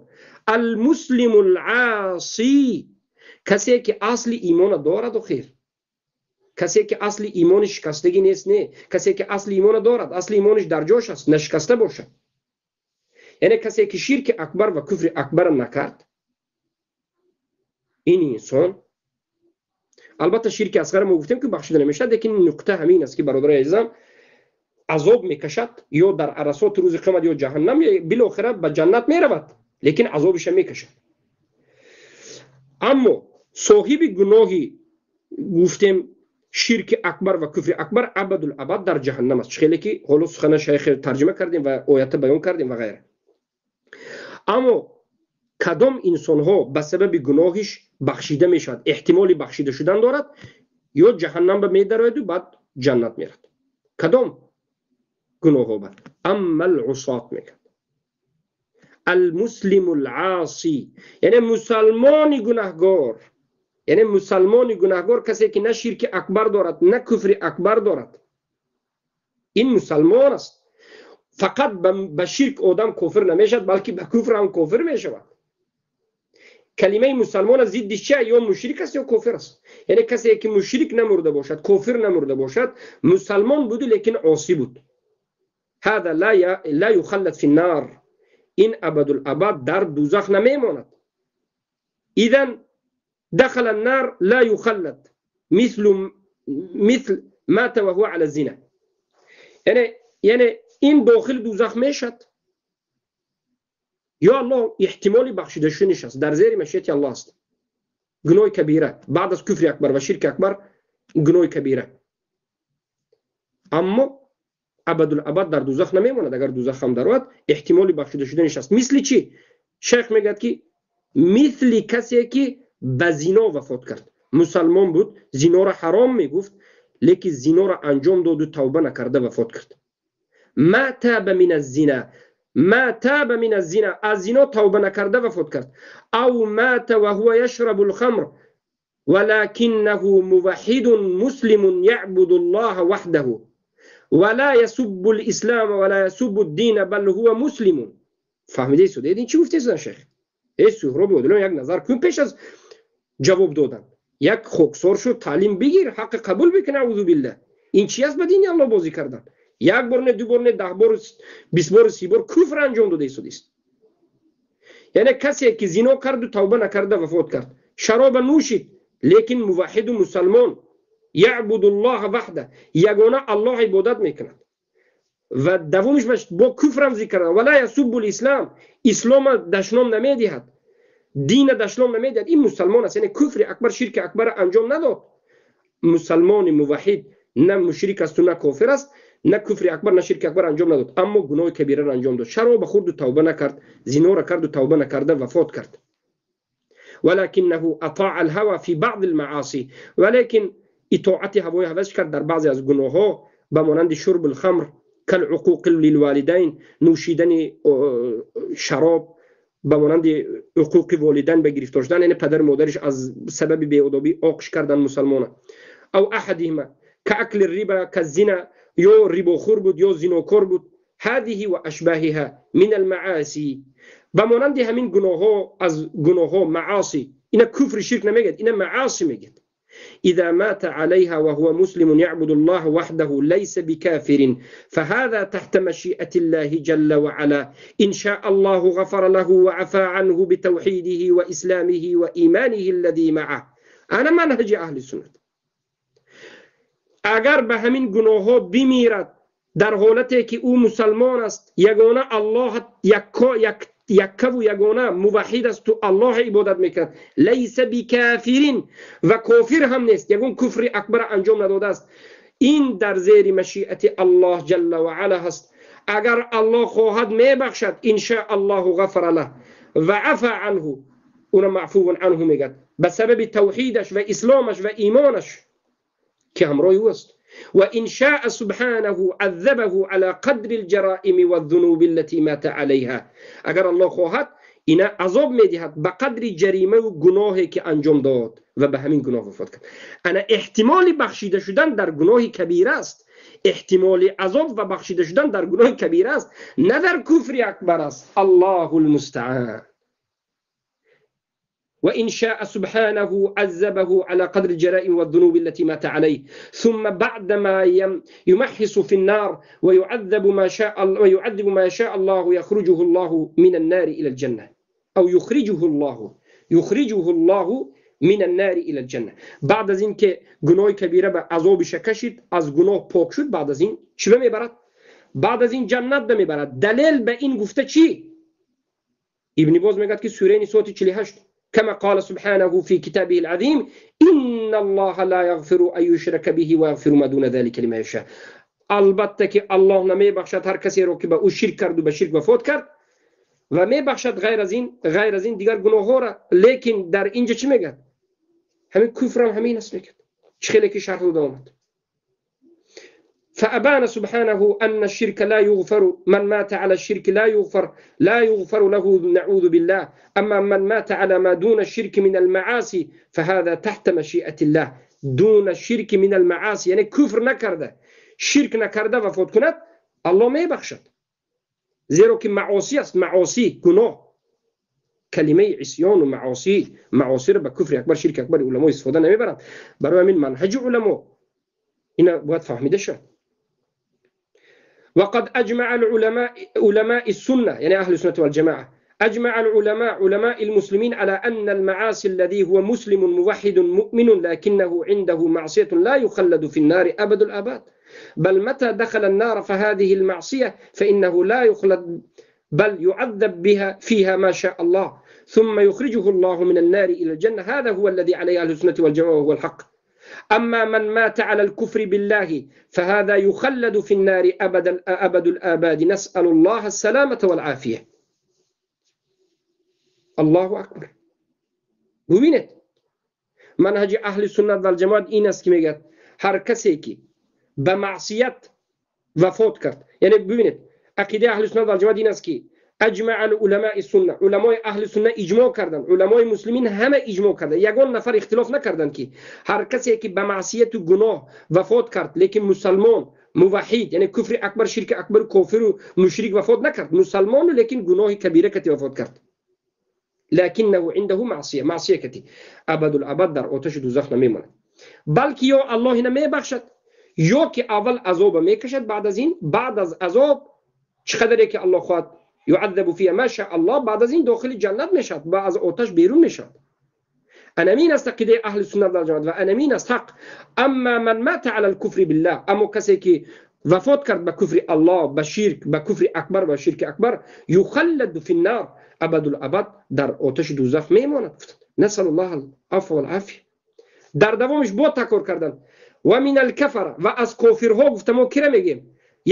Алмуслиму ал-осӣ, касе ки асли имона дорад, охир касе ки асли имони шикастагӣ нест, не, касе ки асли имона дорад, асли имониш дар ҷош аст, нашикаста бошад. Яъне касе ки ширки акбар ва куфри акбарро накард, ин инсон албатта ширки асғар мо гуфтем ки бахшида намешавад, лекин нуқта ҳамин аст ки бародарои азизам, азоб мекашад ё дар арасоти рӯзи қиёмат ё ҷаҳаннам, билохира ба ҷаннат меравад, лекин азобиша мекашад. Аммо соҳиби гуноҳи гуфтем ширки акбар ва куфри акбар абадул абад дар ҷаҳаннам аст. Хеле ки ҳоло сухана шайх тарҷима кардем ва оята баён кардем ва ғайра. Аммо кадом инсонҳо ба сабаби гуноҳиш бахшида мешавад, эҳтимоли бахшида шудан дорад, ё ҷаҳаннам ба медарояду баъд ҷаннат мерад. Кадом гуноҳҳо ба? Амма ал-усот мегӯяд. Алмуслиму ал-осӣ, яъне мусалмони гунаҳгор, яъне мусалмони гунаҳгор касе ки на ширки акбар дорад, на куфри акбар дорад, ин мусалмон аст. Фақат ба ширк одам кофир намешавад, балки ба куфр ҳам кофир мешавад. Калимаи мусалмон аз зидди чия? Ё мушрик аст ё кофир аст. Яъне касе ки мушрик намурда бошад, кофир намурда бошад, мусалмон буду лекин осӣ буд. Ҳада ла юхаллад фи нар, ин абадул абад дар дузах намемонад. Идан دخل النار لا يخلد مثل مات وهو على الزنا. یعنی این داخل دوزخ میشد یا الله احتمالی بخشیده شدنش است، در زیر مشیت الله است. گناه کبیره بعد از کفر اکبر و شرک اکبر گناه کبیره، اما ابدالابد در دوزخ نمیماند. اگر دوزخ هم درود احتمالی بخشیده شدنش است. مثل چی؟ شیخ میگه که مثل کسی که به زینا وفات کرد، مسلمان بود، زینا را حرام میگفت، لیکن زینا را انجام داد و توبه نکرده وفات کرد. ما تاب من الزنا، ما تاب من الزنا، از زینا توبه نکرده وفات کرد. او مات وهو يشرب الخمر ولكنه موحد مسلم يعبد الله وحده ولا يسب الإسلام ولا يسب الدين بل هو مسلم. فهمیده سوده این چی گفته سودن شیخ؟ ای سهراب عادلیان یک نظر کن پیش از جواب دادن. یک خاکسار شد تعلیم بگیر، حق قبول بکن، اعوذ بالله. این چی است به دین الله بازی کردن؟ یک بار نه، دو بار نه، 10 بار، 20 بار، 30 بار کفر انجام داده است. یعنی کسی که زنا کرد و توبه نکرده وفات کرد، شراب نوشید، لیکن موحد و مسلمان، یعبد الله وحده، یگانه الله عبادت میکند و دومش با کفر هم ذکر کرد، ولا یسب الاسلام، اسلام دشنام نمیدهد، دین دشنام نمیدهد، این مسلمان است. یعنی کفر اکبر، شرک اکبر انجام نداد. مسلمان موحد نه مشرک است و نه کافر است، نه کفر اکبر نه شرک اکبر انجام نداد، اما گناه کبیره را انجام داد، شراب خورد و توبه نکرد، زنا را کرد و توبه نکرده وفات کرد. ولكنه اطاع الهوى في بعض المعاصي، ولكن اطاعت هوای هوس کرد در بعضی از گناه‌ها، به مانند شرب الخمر، کالعقوق للوالدین، نوشیدن شراب، به مانند عقوق والدین به گرفتار شدن، یعنی پدر مادرش از سبب بی‌ادبی عاقش کردن مسلمانه، او احدهما كأكل الربا كالزنا، یا رباخور بود یا زناکار بود. هذه و اشباهها من المعاصی، به مانند همین گناه‌ها از گناه‌ها معاصی، اینا کفر شرک نمیگه، اینا معاصی میگه. إذا مات عليها وهو مسلم يعبد الله وحده ليس بكافر فهذا تحت مشيئة الله جل وعلا، إن شاء الله غفر له وعفى عنه بتوحيده وإسلامه وإيمانه الذي معه. أنا منهج أهل السنة. اگر به همین گناه ها بمیرد در حالتی که او مسلمان است، یگانه الله یکه و یگانه موحد است و الله عبادت میکند، لیس بکافرین، و کافر هم نیست، یگون کفر اکبر انجام نداده است، این در زیر مشیئت الله جل و علا هست. اگر الله خواهد میبخشد، ان شاء الله غفر له و عفا عنه، اون معفو عنه میگد به سبب توحیدش و اسلامش و ایمانش که همراه او است. و ان شاء سبحانه عذبه على قدر الجرائم والذنوب التي مات عليها، اگر الله خواهد اینا عذاب میدهد به قدر جریمه و گناهی که انجام داد و به همین گناه وفات کرد. انا احتمال بخشیده شدن در گناه کبیره است، احتمال عذاب و بخشیده شدن در گناه کبیره است، نه در کفر اکبر است. الله المستعان. وإن شاء سبحانه عذبه على قدر الجرائم والذنوب التي مات عليه، ثم بعدما يمحص في النار ويعذب ما شاء ويعذب ما يشاء الله يخرجه الله من النار إلى الجنة، أو يخرجه الله من النار إلى الجنة. بعد از این که گناه کبیره به عذابش کشید، از گناه پاک شد، بعد از این چی میبرد؟ بعد از این جنت میبرد. دلیل به این گفته چی؟ ابن باز میگه که سوره نساء 48 كما قال سبحانه في كتابه العظيم إن الله لا يغفر أن يشرك به ويغفر ما دون ذلك لمن يشاء. البته که الله نمیبخشد هر کسی رو که به او شرک کرد و به شرک وفات کرد، و میبخشد غیر از این دیگر گناه ها را. لیکن در اینجا چی میگه؟ همین کفر هم همین است میگه، چه خیلی که شرح داده آمد. فأبان سبحانه أن الشرك لا يغفر، من مات على الشرك لا يغفر له نعوذ بالله. أما من مات على ما دون الشرك من المعاصي فهذا تحت مشيئة الله. دون الشرك من المعاصي یعنی کفر نکرده، شرک نکرده وفات کند، الله میبخشد، زیرا که معاصی است. معاصی گناه، کلمه عصیان و معاصی، معاصی را به کفر اکبر شرک اکبر علما استفاده نمیبرند. برای همین منهج علما اینا باید فهمیده شد. وقد أجمع العلماء علماء السنة، يعني أهل السنة والجماعة، أجمع العلماء علماء المسلمين على أن المعاصي الذي هو مسلم موحد مؤمن لكنه عنده معصية لا يخلد في النار أبد الآباد، بل متى دخل النار فهذه المعصية فإنه لا يخلد بل يعذب بها فيها ما شاء الله ثم يخرجه الله من النار إلى الجنة. هذا هو الذي عليه أهل السنة والجماعة وهو الحق. أما من مات على الكفر بالله فهذا يخلد في النار أبد الآباد، نسأل الله السلامة والعافية. الله أكبر. ببینید منهج اهل سنت و الجماعت این است که میگه هر کسی که به معصیت وفات کرد، یعنی ببینید عقیده اهل سنت و الجماعت این است که اجمع العلماء السنه، علمای اهل سنت اجماع کردن، علمای مسلمین همه اجماع کردن، یگان نفر اختلاف نکردن که هر کسی که به معصیت و گناه وفات کرد لیکن مسلمان муваҳид, яъне куфри акбар, ширки акбар, кофиру мушрик вафот накард, мусалмону, лекин гуноҳи кабира кати вафот кард. Лакиннаҳу индаҳу маъсия, маъсия кати абадул абад дар оташи дузах намемонад, балки ё Аллоҳ ина мебахшад, ё ки аввал азоба мекашад, баъд аз ин, баъд аз азоб чӣ қадаре ки Аллоҳ хоҳад, юаззабу фиҳа ма шаа Аллоҳ, баъд аз ин дохили ҷаннат мешавад ва аз оташ берун мешавад. Анамин аст ақидаи аҳли суннат вал ҷамоат ва анамин аст ҳақ. Амма ман мата ала алкуфри биллаҳ, аммо касе ки вафот кард ба куфри Аллоҳ, ба ширк, ба куфри акбар ва ширки акбар, юхалладу фи ннар абадул абад, дар оташи дузах мемонад. Насал Аллоҳ алафва вал афия. Дар давомиш бо такрор кардан ва мин алкафара, ва аз кофирҳо гуфта мо кира мегем?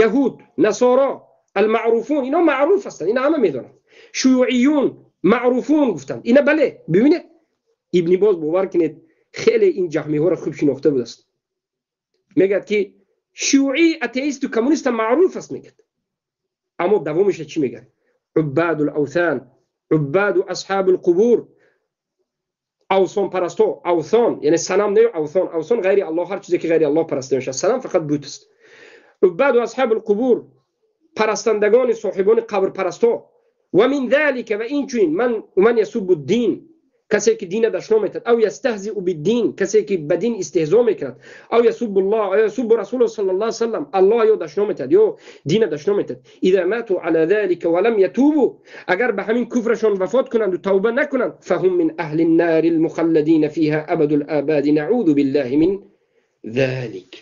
Яҳуд, насоро, алмаъруфун, ино маъруф ҳастанд, ина ҳама медонанд. Шуюиюн маъруфун гуфтанд ина. Бале, бибинед, Ибни Боз, бовар кунед, хеле ин ҷаҳмиҳоро хуб шинохта будааст. Мегӯяд ки шиюӣ, атеисту коммуниста маъруф аст, мегӯяд. Аммо давомиша чӣ мегӯяд? Уббаду лавсан, уббаду асҳабу лқубур, авсонпарасто, авсон яъне санам не, авсон, авсон ғайри Аллоҳ, ҳар чизе ки ғайри Аллоҳ параста мешавад, санам фақат бут аст. Уббаду асҳабу лқубур, парастандагони соҳибони қабрпарасто. Ва мин залика, ва инчунин ман ясуббу ддин, касе ки дина дашном метад, ав ястаҳзиу биддин, касе ки ба дин истеҳзо мекунад, ав ясуббу Аллоҳ, ав ясуббу расулу саллаллоҳу алайҳи васаллам, Аллоҳ ё дашном метад, ё дина дашном метад. Иза мату ала залика ва лам ятубу, агар ба ҳамин куфрашон вафот кунанд тавба накунанд, фаҳум мин аҳли ннари лмухалладина фиҳа абаду лабади, наъузу биллаҳи мин залик.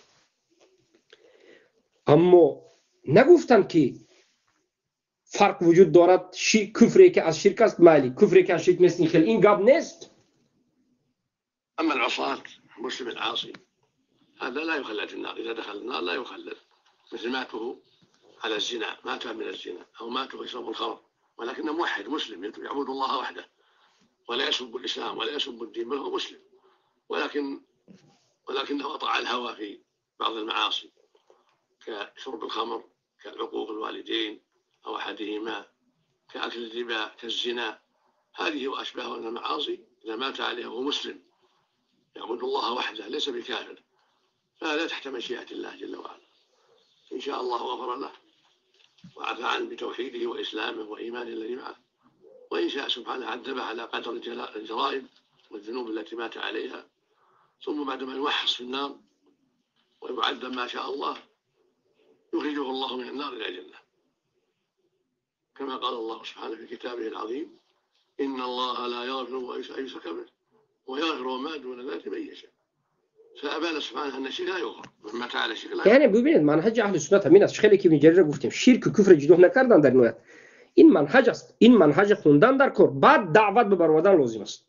Аммо нагуфтанд ки фарқ вуҷуд дорад, куфре ки аз ширк аст, майли, куфре ки аз ширк нест, ин хел ин гап нест. أما العصاة، المسلم العاصي هذا لا يخلد في النار، إذا دخل النار لا يخلد، مثل ماته على الزنا، مات من الزنا أو مات يشرب الخمر، ولكنه موحد مسلم يعبد الله وحده ولا يسب الإسلام ولا يسب الدين، بل هو مسلم، ولكنه أطاع الهوى في بعض المعاصي كشرب الخمر، كعقوق الوالدين أو أحدهما، كأكل الربا، كالزنا، هذه وأشباهها من المعاصي إذا مات عليها وهو مسلم يعبد الله وحده ليس بكافر فهذا تحت مشيئة الله جل وعلا، إن شاء الله غفر له وعفى عنه بتوحيده وإسلامه وإيمانه الذي معه، وإن شاء سبحانه عذبه على قدر الجرائم والذنوب التي مات عليها، ثم بعدما يوحص في النار ويعذب ما شاء الله يخرجه الله من النار إلى الجنة، كما قال الله سبحانه في كتابه العظيم: إن الله لا يغفر أن يشرك به ويغفر ما دون ذلك لمن يشاء. فأبان سبحانه أن الشرك لا يغفر، من مات على الشرك لا. یعنی ببینید، منهج اهل سنت همین است. خیلی که ابن گفتیم شرک و کفر جدا نکردن در نهایت این منهج است. این منهج خوندن در کار، بعد دعوت به برآوردن لازم است.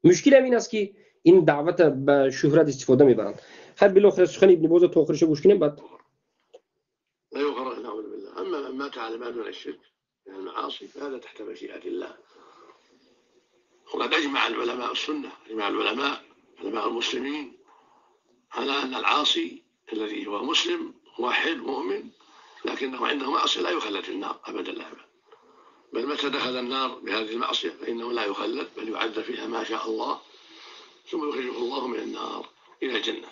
مشکل این است که این دعوت به شهرت استفاده میبرند. خیر، بالاخره سخن ابن باز تا آخرش گوش کنیم بعد. لا يغفر، نعوذ بالله. أما من مات على ما دون الشرك من المعاصي فهذا تحت مشيئة الله. وقد أجمع العلماء السنة، أجمع العلماء، علماء المسلمين، على أن العاصي الذي هو مسلم موحد مؤمن لكنه عنده معصية لا يخلد في النار أبدا الآباد، بل متى دخل النار بهذه المعصية فإنه لا يخلد، بل يعذب فيها ما شاء الله ثم يخرجه الله من النار إلى الجنة.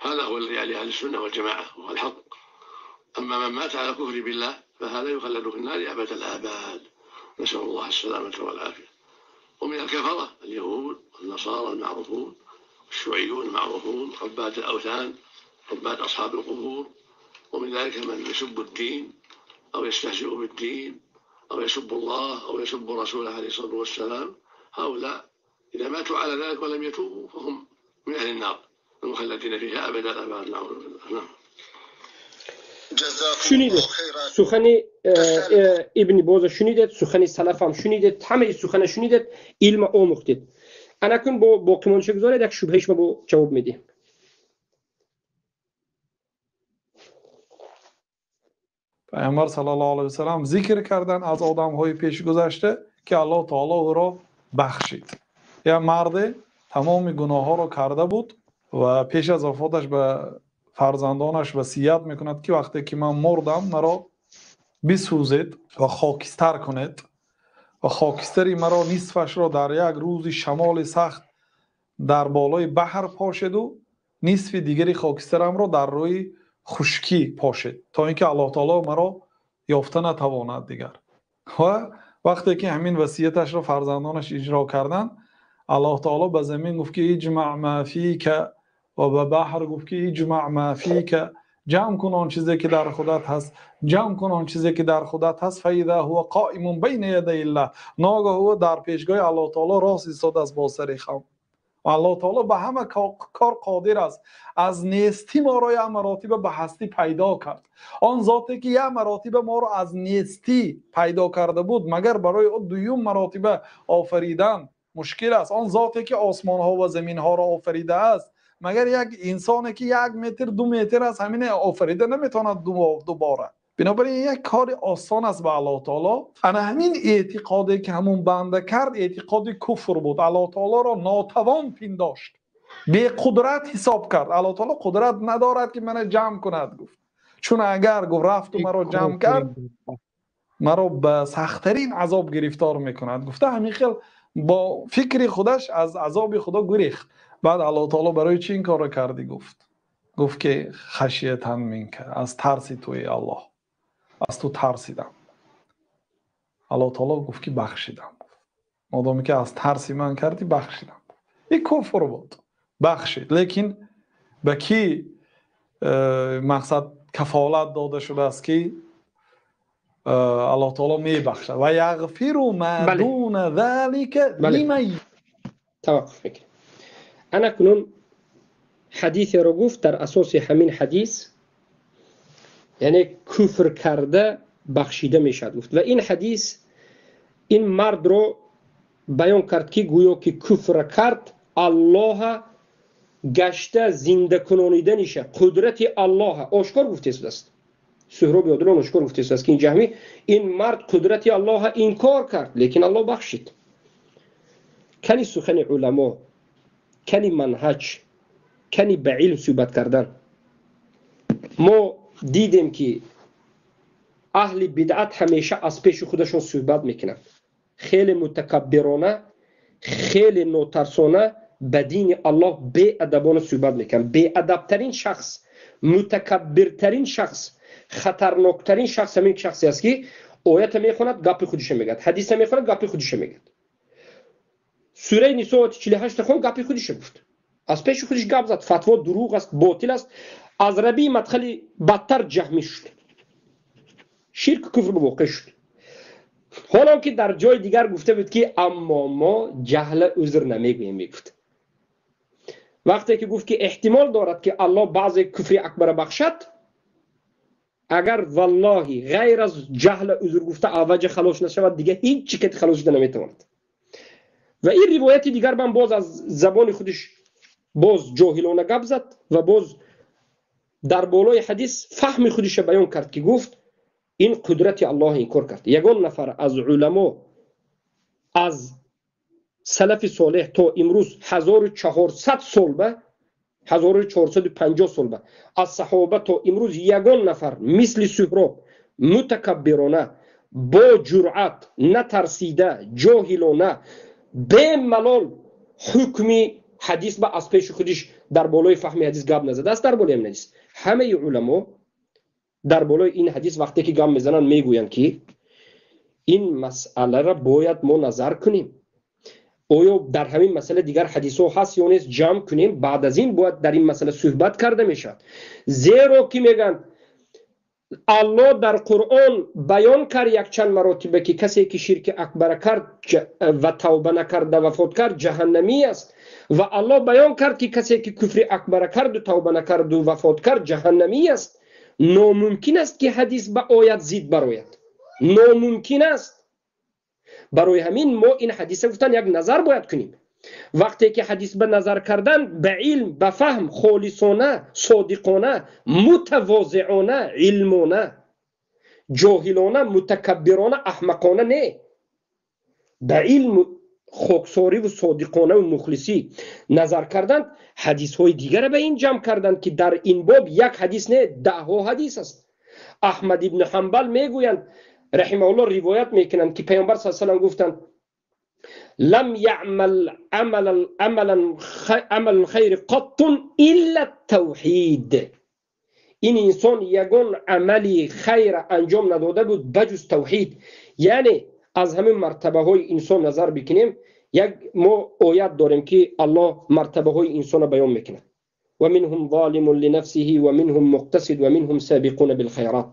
هذا هو الذي عليه أهل السنة والجماعة وهو الحق. أما من مات على كفر بالله فهذا يخلد في النار أبد الآباد، نسأل الله السلامة والعافية. ومن الكفرة اليهود والنصارى المعروفون، الشيوعيون المعروفون، عباد الأوثان، عباد أصحاب القبور، ومن ذلك من يسب الدين أو يستهزئ بالدين أو يسب الله أو يسب رسوله عليه الصلاة والسلام. هؤلاء إذا ماتوا على ذلك ولم يتوبوا فهم من أهل النار المخلدين فيها أبدا الآباد، نعوذ بالله. نعم. شنیدید سخن ابن باز، شنیدید سخن سلف هم شنیدید، همه سخن شنیدید، علم آموختید. انکن با باقی مانده گذارید یک شبهه شما با جواب میدیم. پیامبر صلی الله علیه و سلم ذکر کردن از آدم های پیش گذشته که الله تعالی او را بخشید. یا مرد تمام گناه ها را کرده بود و پیش از وفاتش به فرزندانش وصیت میکند که وقتی که من مردم مرا بسوزید و خاکستر کنید و خاکستری مرا نصفش را در یک روز شمال سخت در بالای بحر پاشید و نصف دیگری خاکسترم را در روی хушкӣ пошид, то ин ки Аллоҳ таоло маро ёфта натавонад дигар. Ва вақте ки ҳамин васияташро фарзандонаш иҷро карданд, Аллоҳ таоло ба замин гуфт ки иҷмаъ ма фика, ва ба баҳр гуфт ки иҷмаъ ма фика, ҷамъ кун он чизе ки дар худат ҳаст, ҷамъ кун он чизе ки дар худат ҳаст. фаиза ҳува қоимун байна ядайиллаҳ, ногаҳ ӯ дар пешгоҳи Аллоҳ таоло рост истодааст бо сари хам. Аллоҳ таоло ба ҳама кор қодир аст. Аз нестӣ моро як маротиба ба ҳастӣ пайдо кард. Он зоте ки як маротиба моро аз нестӣ пайдо карда буд, магар барои ӯ дуюм маротиба офаридан мушкил аст? Он зоте ки осмонҳо ва заминҳоро офаридааст, магар як инсоне ки 1 метр 2 метр аст ҳамин офарида наметавонад дубора? Бинобар ин як кори осон аст ба Аллоҳ таоло. Ана ҳамин эътиқоде ки ҳамун банда кард, эътиқоди куфр буд. Аллоҳ таолоро нотавон пиндошт, беқудрат ҳисоб кард. Аллоҳ таоло қудрат надорад ки мана ҷамъ кунад, гуфт. Чун агар гуфт рафту маро ҷамъ кард, маро ба сахттарин азоб гирифтор мекунад. Гуфта ҳамин хел бо фикри худаш аз азоби Худо гурехт. Баъд Аллоҳ таоло барои чӣ ин корро кардӣ гуфт? Гуфт ки хашиятан минка, аз тарси туи Аллоҳ, аз ту тарсидам. Аллоҳ таоло гуфт ки бахшидам. Модоме ки аз тарси ман кардӣ, бахшидам. Ин куфр буд, бахшид. Лекин ба кӣ мақсад кафолат дода шудааст ки Аллоҳ таоло мебахшад? Ва яғфиру ма дуна залика лиман. Таваққуф мекунем. Ана кунун ҳадисеро гуфт, дар асоси ҳамин ҳадис, яъне куфр карда бахшида мешавад гуфт. Ва ин ҳадис ин мардро баён кард ки гӯё ки куфр кард, Аллоҳ гашта зинда кунониданиша, қудрати Аллоҳ ошкор гуфтааст. Суҳроб Ёдилон ошкор гуфтааст ки ин ҷаҳмӣ, ин мард қудрати Аллоҳ инкор кард, лекин Аллоҳ бахшид. Кани сухани уламо, кани манҳаҷ, кани ба илм суҳбат кардан. Мо дидем ки аҳли бидъат ҳамеша аз пеши худашон суҳбат мекунанд. Хеле мутакаббирона, хеле нотарсона ба дини Аллоҳ беадабона суҳбат мекунанд. Беадабтарин шахс, мутакаббиртарин шахс, хатарноктарин шахс ҳамин шахсе аст ки оята мехонад, гапи худиша мегӯяд, ҳадиса мехонад, гапи худиша мегӯяд. Сураи Нисо ояти 48 хон, гапи худиша гуфт. Аз пеши худиш гап зад, фатво дурӯғ аст, ботил аст. Аз рабии мадхали бадтар ҷаҳмӣ шуд, ширку куфр ба воқеъ шуд. Ҳоло ки дар ҷои дигар гуфта буд ки аммо мо ҷаҳла узр намегӯем, мегуфт. Вақте ки гуфт ки эҳтимол дорад ки Аллоҳ баъзе куфри акбара бахшад, агар валлоҳи ғайр аз ҷаҳла узр гуфта авваҷа халос нашавад, дигар ҳеҷ чӣ кати халос шуда наметавонад. Ва ин ривояти дигар ман боз аз забони худиш боз ҷоҳилона гап зад ва боз дар болои ҳадис фаҳми худиша баён кард ки гуфт ин қудрати Аллоҳ инкор кард. Ягон нафар аз уламо аз салафи солеҳ то имрӯз 1400 сол ба 1450 сол ба аз саҳоба то имрӯз ягон нафар мисли Суҳроб мутакаббирона, бо ҷуръат, натарсида, ҷоҳилона, бемалол ҳукми ҳадис ба аз пеши худиш дар болои фаҳми ҳадис гап назадааст. Дар болои ин ҳадис ҳамаи уламо дар болои ин ҳадис вақте ки гап мезананд мегӯянд ки ин масъаларо бояд мо назар кунем. Оё дар ҳамин масъала дигар ҳадисҳо ҳаст ё нест, ҷамъ кунем, баъд аз ин бояд дар ин масъала суҳбат карда мешавад. Зеро ки мегӯянд Аллоҳ дар Қуръон баён кард якчанд маротиба ки касе ки ширки акбара кард ва тавба накарда вафот кард ҷаҳаннамӣ аст, ва Аллоҳ баён кард ки касе ки куфри акбара карду тавба накарду вафот кард ҷаҳаннамӣ аст. Номумкин аст ки ҳадис ба оят зид барояд, номумкин аст. Барои ҳамин мо ин ҳадиса гуфтан як назар бояд кунем. Вақте ки ҳадис ба назар кардан ба илм, ба фаҳм, холисона, содиқона, мутавозиона, илмона, ҷоҳилона, мутакаббирона, аҳмақона не, ба илму хоксориву содиқонаву мухлисӣ назар карданд, ҳадисҳои дигарро ба ин ҷамъ карданд ки дар ин боб як ҳадис не, даҳҳо ҳадис аст. Аҳмад ибн Ҳанбал мегӯянд раҳимаҳуллоҳ, ривоят мекунанд ки паёмбар саллаллоҳу алайҳи васаллам гуфтанд лам яъмал амалан хайр қаттун илла тавҳид. Ин инсон ягон амали хайра анҷом надода буд баҷуз тавҳид. Яъне аз ҳамин мартабаҳои инсон назар бикунем, як мо оят дорем ки Аллоҳ мартабаҳои инсонро баён мекунад. Ва минҳум золимун линафсиҳи ва минҳум муқтасид ва минҳум собиқуна билхайрот.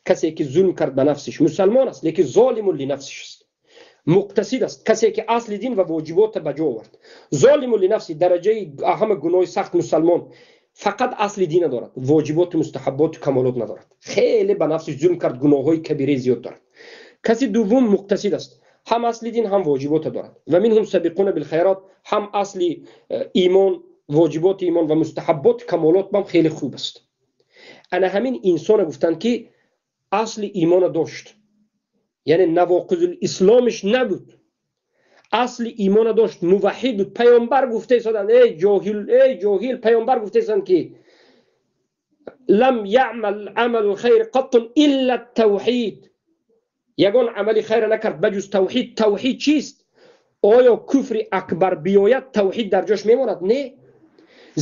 Касе ки зулм кард ба нафсиш, мусалмон аст, лекин золимун линафсиш аст, муқтасид аст, касе ки асли дин ва воҷиботро ба ҷо овард. Золимун линафси дараҷаи ҳама гуноҳи сахт мусалмон фақат асли дина дорад, воҷиботу мустаҳабботу камолот надорад. Хеле ба нафсиш зулм кард, гуноҳҳои кабираи зиёд дорад. Каси дуввум муқтасид аст, ҳам асли дин ҳам воҷиботро дорад. Ва минҳум сабиқуна билхайрот, ҳам асли имон, воҷиботи имон ва мустаҳабботу камолот ҳам хеле хуб аст. Ана ҳамин инсона гуфтанд ки асли имона дошт, яъне навоқизул исломиш набуд, асли имона дошт, муваҳҳид буд. Паёмбар гуфта истоданд: эй ҷоҳил, эй ҷоҳил, паёмбар гуфта истоданд ки лам яъмал амалу хайр қаттун илла тавҳид, ягон амали хайра накард баҷуз тавҳид. Тавҳид чист? Оё куфри акбар биёяд тавҳид дар ҷош мемонад? Не,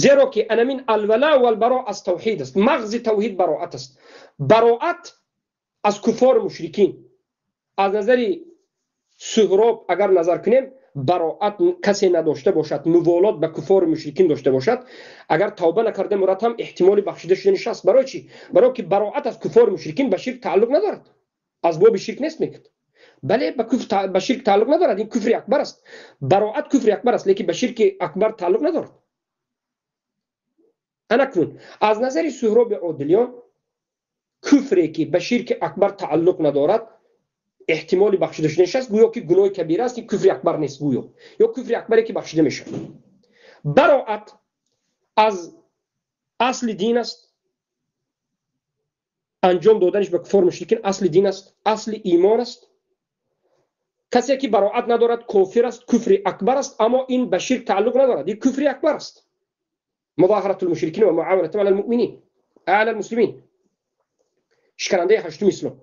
зеро ки анамин алвала валбаро аз тавҳид аст. Мағзи тавҳид бароат аст. Бароат аз куфору мушрикин. Аз назари Суҳроб агар назар кунем, бароат касе надошта бошад, муволот ба куфору мушрикин дошта бошад, агар тавба накарда мурад ҳам эҳтимоли бахшида шуданиш аст. Барои чӣ? Барои ки бароат аз куфору мушрикин ба ширк тааллуқ надорад, аз боби ширк нест мекунад. Бале, ба ширк тааллуқ надорад, ин куфри акбар аст. Бароат куфри акбар аст, лекин ба ширки акбар тааллуқ надорад. Анакнун аз назари Суҳроби Одилиён куфре ки ба ширки акбар тааллуқ надорад эҳтимоли бахшида шуданиш аст, гӯё ки гуноҳи кабира аст, ин куфри акбар нест, гӯё ё куфри акбаре ки бахшида мешавад. Бароат аз асли дин аст, анҷом доданиш ба куфор мушрикин асли дин аст, асли имон аст. Касе ки бароат надорад кофир аст, куфри акбар аст, аммо ин ба ширк тааллуқ надорад, ин куфри акбар аст. Музоҳаратул мушрикин ва муаванату алал муъминин, алал муслимин, шиканандаи ҳаштуми ислом.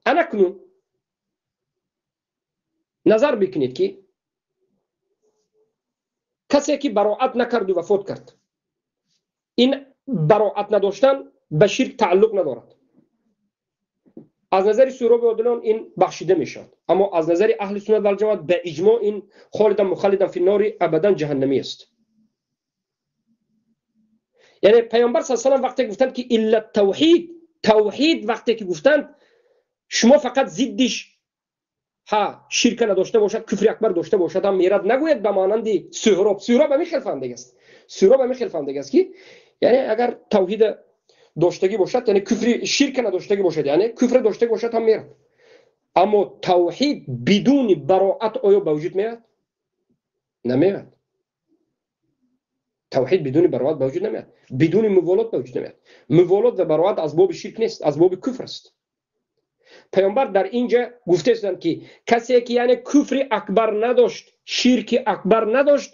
Анакнун назар бикунед ки касе ки бароат накарду вафот кард, ин бароат надоштан ба ширк тааллуқ надорад. Аз назари Суҳроби Одилон ин бахшида мешавад, аммо аз назари аҳли суннат вал ҷамоат ба иҷмоъ ин холидан мухаллидан фи нори абадан ҷаҳаннамӣ аст. Яъне паёмбар саллаллоҳу алайҳи васаллам вақте гуфтанд ки илла тавҳид, тавҳид вақте ки гуфтанд шумо фақат зиддиш ҳа ширка надошта бошад, куфри акбар дошта бошад ҳам мерад нагӯяд ба монанди Суҳроб. Суҳроб ҳамин хел фаҳмидаги аст. Суҳроб ҳамин хел фаҳмидаги аст ки яъне агар тавҳида доштагӣ бошад, яъне куфри ширка надоштагӣ бошад, яъне куфра доштагӣ бошад ҳам мерад. Аммо тавҳид бидуни бароат оё ба вуҷуд меояд? Намеояд. Тавҳид бидуни бароат ба вуҷуд намеояд, бидуни муволот ба вуҷуд намеояд. Муволот ва бароат аз боби ширк нест, аз боби куфр аст. Паёмбар дар инҷа гуфта истоданд ки касе ки яъне куфри акбар надошт, ширки акбар надошт,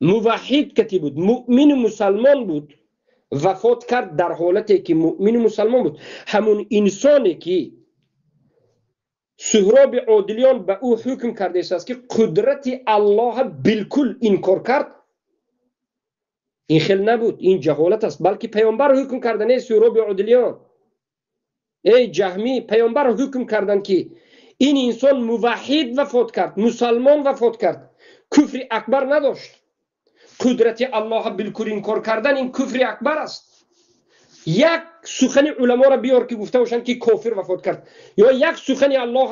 муваҳҳид кати буд, муъмину мусалмон буд, вафот кард дар ҳолате ки муъмину мусалмон буд. Ҳамун инсоне ки Суҳроби Одилиён ба ӯ ҳукм карда истодааст ки қудрати Аллоҳ билкул инкор кард, ин хел набуд, ин ҷаҳолат аст, балки паёмбар ҳукм карда, не Суҳроби Одилиён. Эй ҷаҳмӣ, паёмбар ҳукм карданд ки ин инсон муваҳҳид вафот кард, мусалмон вафот кард, куфри акбар надошт. Қудрати Аллоҳ билкул инкор кардан ин куфри акбар аст. Як сухани уламоро биёр ки гуфта бошанд ки кофир вафот кард, ё як сухани Аллоҳ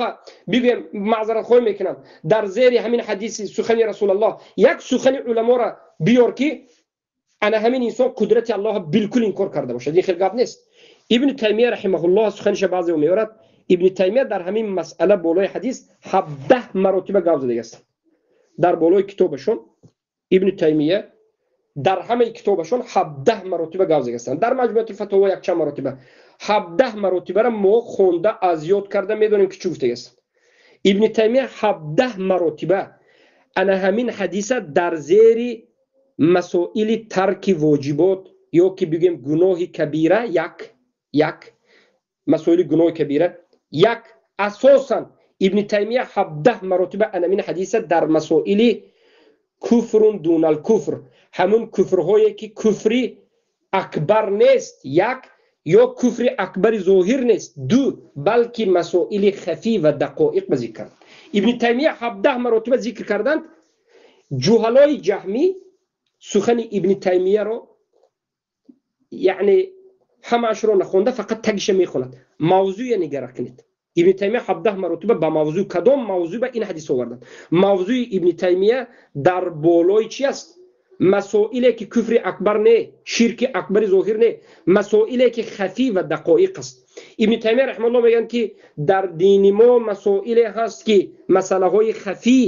бигӯем, маъзаратхоҳӣ мекунам, дар зери ҳамин ҳадиси сухани Расулаллоҳ як сухани уламоро биёр ки ана ҳамин инсон қудрати Аллоҳ билкул инкор карда бошад. Ин хел гап нест. Ибни Таймия раҳимаҳуллоҳ суханиша баъзе меорад. Ибни Таймия дар ҳамин масъала болои ҳадис 17 маротиба гап задагӣ ҳастанд. Дар болои китобашон Ибни Таймия дар ҳамаи китобашон 17 маротиба гап задагӣ ҳастанд. Дар Маҷмӯатул Фатово якчанд маротиба, 17 маротибаро мо хонда аз ёд карда медонем ки чӣ гуфтагӣ ҳастанд. Ибни Таймия 17 маротиба ана ҳамин ҳадиса дар зери масоили тарки воҷибот ё ки бигӯем гуноҳи кабира, як масоили гуноҳи кабира, як асосан Ибни Таймия 17 маротиба ана ҳамин ҳадиса дар масоили куфрун дунал куфр, ҳамун куфрҳое ки куфри акбар нест, як, ё куфри акбари зоҳир нест, ду, балки масоили хафӣ ва дақоиқ ба зикр карданд. Ибни Таймия 17 маротиба зикр карданд. Ҷуҳалои ҷаҳмӣ сухани Ибни Таймияро, яъне ҳамаашро нахонда, фақат тагиша мехонад. Мавзӯя нигара кунед. Ибни Таймия 17 маротиба ба мавзӯъ, кадом мавзӯъ ба ин ҳадис оварданд? Мавзӯи Ибни Таймия дар болои чи аст? Масоиле ки куфри акбар не, ширки акбари зоҳир не, масоиле ки хафӣ ва дақоиқ аст. Ибни Таймия раҳимаҳуллоҳ мегӯянд, ки дар дини мо масоиле ҳаст, ки масъалаҳои хафӣ,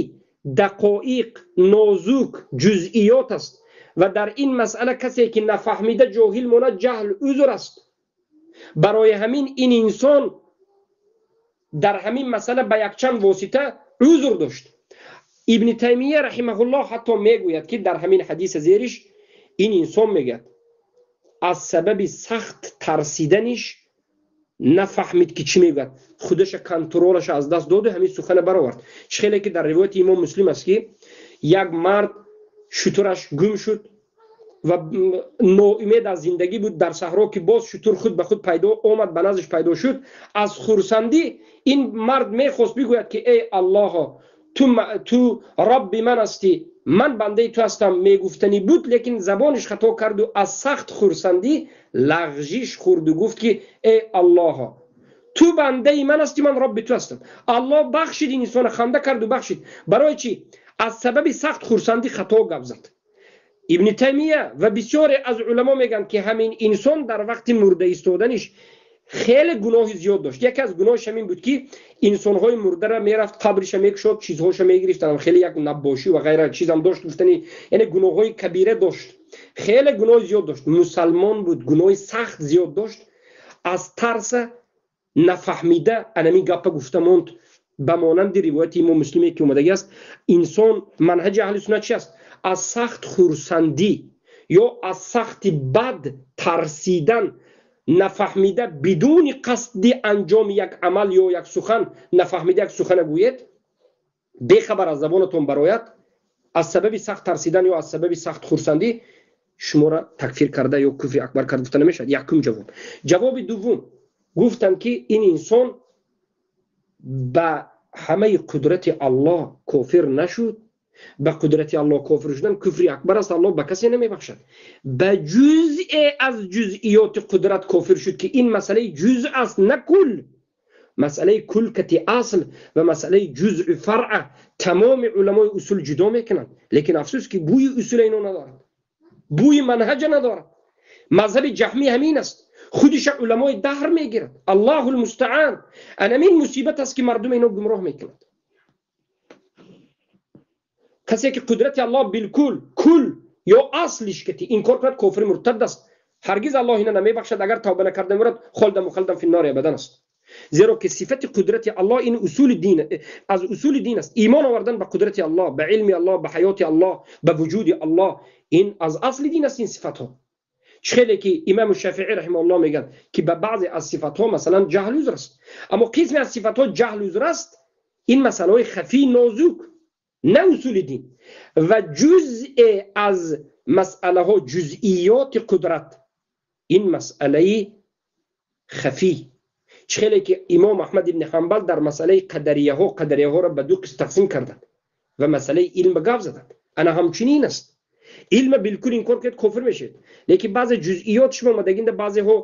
дақоиқ, нозук, ҷузъиёт аст ва дар ин масъала касе ки нафаҳмида ҷоҳил монад, ҷаҳл узр аст. Барои ҳамин ин инсон дар ҳамин масъала ба якчанд восита узр дошт. Ибни Таймия раҳимаҳуллоҳ ҳатто мегӯяд, ки дар ҳамин ҳадиса зериш ин инсон мегӯяд, аз сабаби сахт тарсиданиш нафаҳмид, ки чӣ мегӯяд, худаша контролаша аз даст доду ҳамин сухана баровард. Чӣ хеле ки дар ривояти имом Муслим аст, ки як мард шутураш гум шуд ва ноумед аз зиндагӣ буд дар саҳро, ки боз шутур худ ба худ пайдо омад, ба наздиш пайдо шуд. Аз хурсандӣ ин мард мехост бигӯяд, ки эй Аллоҳо, ту Робби ман ҳастӣ, ман бандаи ту ҳастам, мегуфтанӣ буд, лекин забониш хато карду аз сахт хурсандӣ лағжиш хӯрду гуфт, ки эй Аллоҳо, ту бандаи ман ҳастӣ, ман Робби ту ҳастам. Аллоҳ бахшид ин инсона, ханда карду бахшид. Барои чӣ? Аз сабаби сахт хурсандӣ хато гап зад. Ибни Таймия ва бисёре аз уламо мегӯянд, ки ҳамин инсон дар вақти мурда истоданиш хеле гуноҳи зиёд дошт. Яке аз гуноҳаш ҳамин буд, ки инсонҳои мурдаро мерафт, қабриша мекушод, чизҳоша мегирифтанд, хеле як наббошӣ ва ғайра чизам дошт, гуфтани, яъне гуноҳҳои кабира дошт, хеле гуноҳи зиёд дошт. Мусалмон буд, гуноҳи сахт зиёд дошт. Аз тарса нафаҳмида анамин гапа гуфта монд. Ба монанди ривояти имом Муслиме, ки омадагӣ аст, инсон манҳаҷи аҳли суннат чи аст? Аз сахт хурсандӣ ё аз сахти бад тарсидан нафаҳмида, бидуни қасди анҷоми як амал ё як сухан, нафаҳмида як сухана гӯед, бехабар аз забонатон барояд, аз сабаби сахт тарсидан ё аз сабаби сахт хурсандӣ шуморо такфир карда ё куфри акбар карда гуфта намешавад. Якум ҷавоб. Ҷавоби дуввум, гуфтанд, ки ин инсон ба ҳамаи қудрати Аллоҳ кофир нашуд. Ба қудрати Аллоҳ кофир шудан куфри акбар аст, Аллоҳ ба касе намебахшад. Ба ҷузъе аз ҷузъиёти қудрат кофир шуд, ки ин масъалаи ҷузъ аст, на кул. Масъалаи кул кати асл ва масъалаи ҷузъи фаръ тамоми уламои усул ҷудо мекунанд, лекин афсӯс, ки бӯи усула ино надорад, бӯи манҳаҷа надорад. Мазҳаби ҷаҳмӣ ҳамин аст, худиша уламои даҳр мегирад. Аллоҳу лмустаан. Анамин мусибат аст, ки мардум ино гумроҳ мекунад. Касе ки қудрати Аллоҳ билкул, кул ё аслиш кати инкор кунад, кофири муртад аст. Ҳаргиз Аллоҳ ина намебахшад. Агар тавба накарда мурад, холда мухалдан фи нори абадан аст. Зеро ки сифати қудрати Аллоҳ ин усули дин, аз усули дин аст. Имон овардан ба қудрати Аллоҳ, ба илми Аллоҳ, ба ҳаёти Аллоҳ, ба вуҷуди Аллоҳ, ин аз асли дин аст, ин сифатҳо. Чӣ хеле ки имому Шафиӣ раҳимаҳуллоҳ мегӯянд, ки ба баъзе аз сифатҳо масалан ҷаҳл узр аст, аммо қисме аз сифатҳо ҷаҳл узр аст. Ин масъалаҳои хафии нозук, на усули дин ва ҷузъе аз масъалаҳо, ҷузъиёти қудрат, ин масъалаи хафӣ. Чӣ хеле ки имом Аҳмад ибни Ҳанбал дар масъалаи қадарияҳо, қадарияҳоро ба ду қисм тақсим карданд ва масъалаи илм ба гап заданд, ана ҳамчунин аст. Илма билкул инкор кунед, кофир мешавед, лекин баъзе ҷузъиёт шумо омадагинда баъзеҳо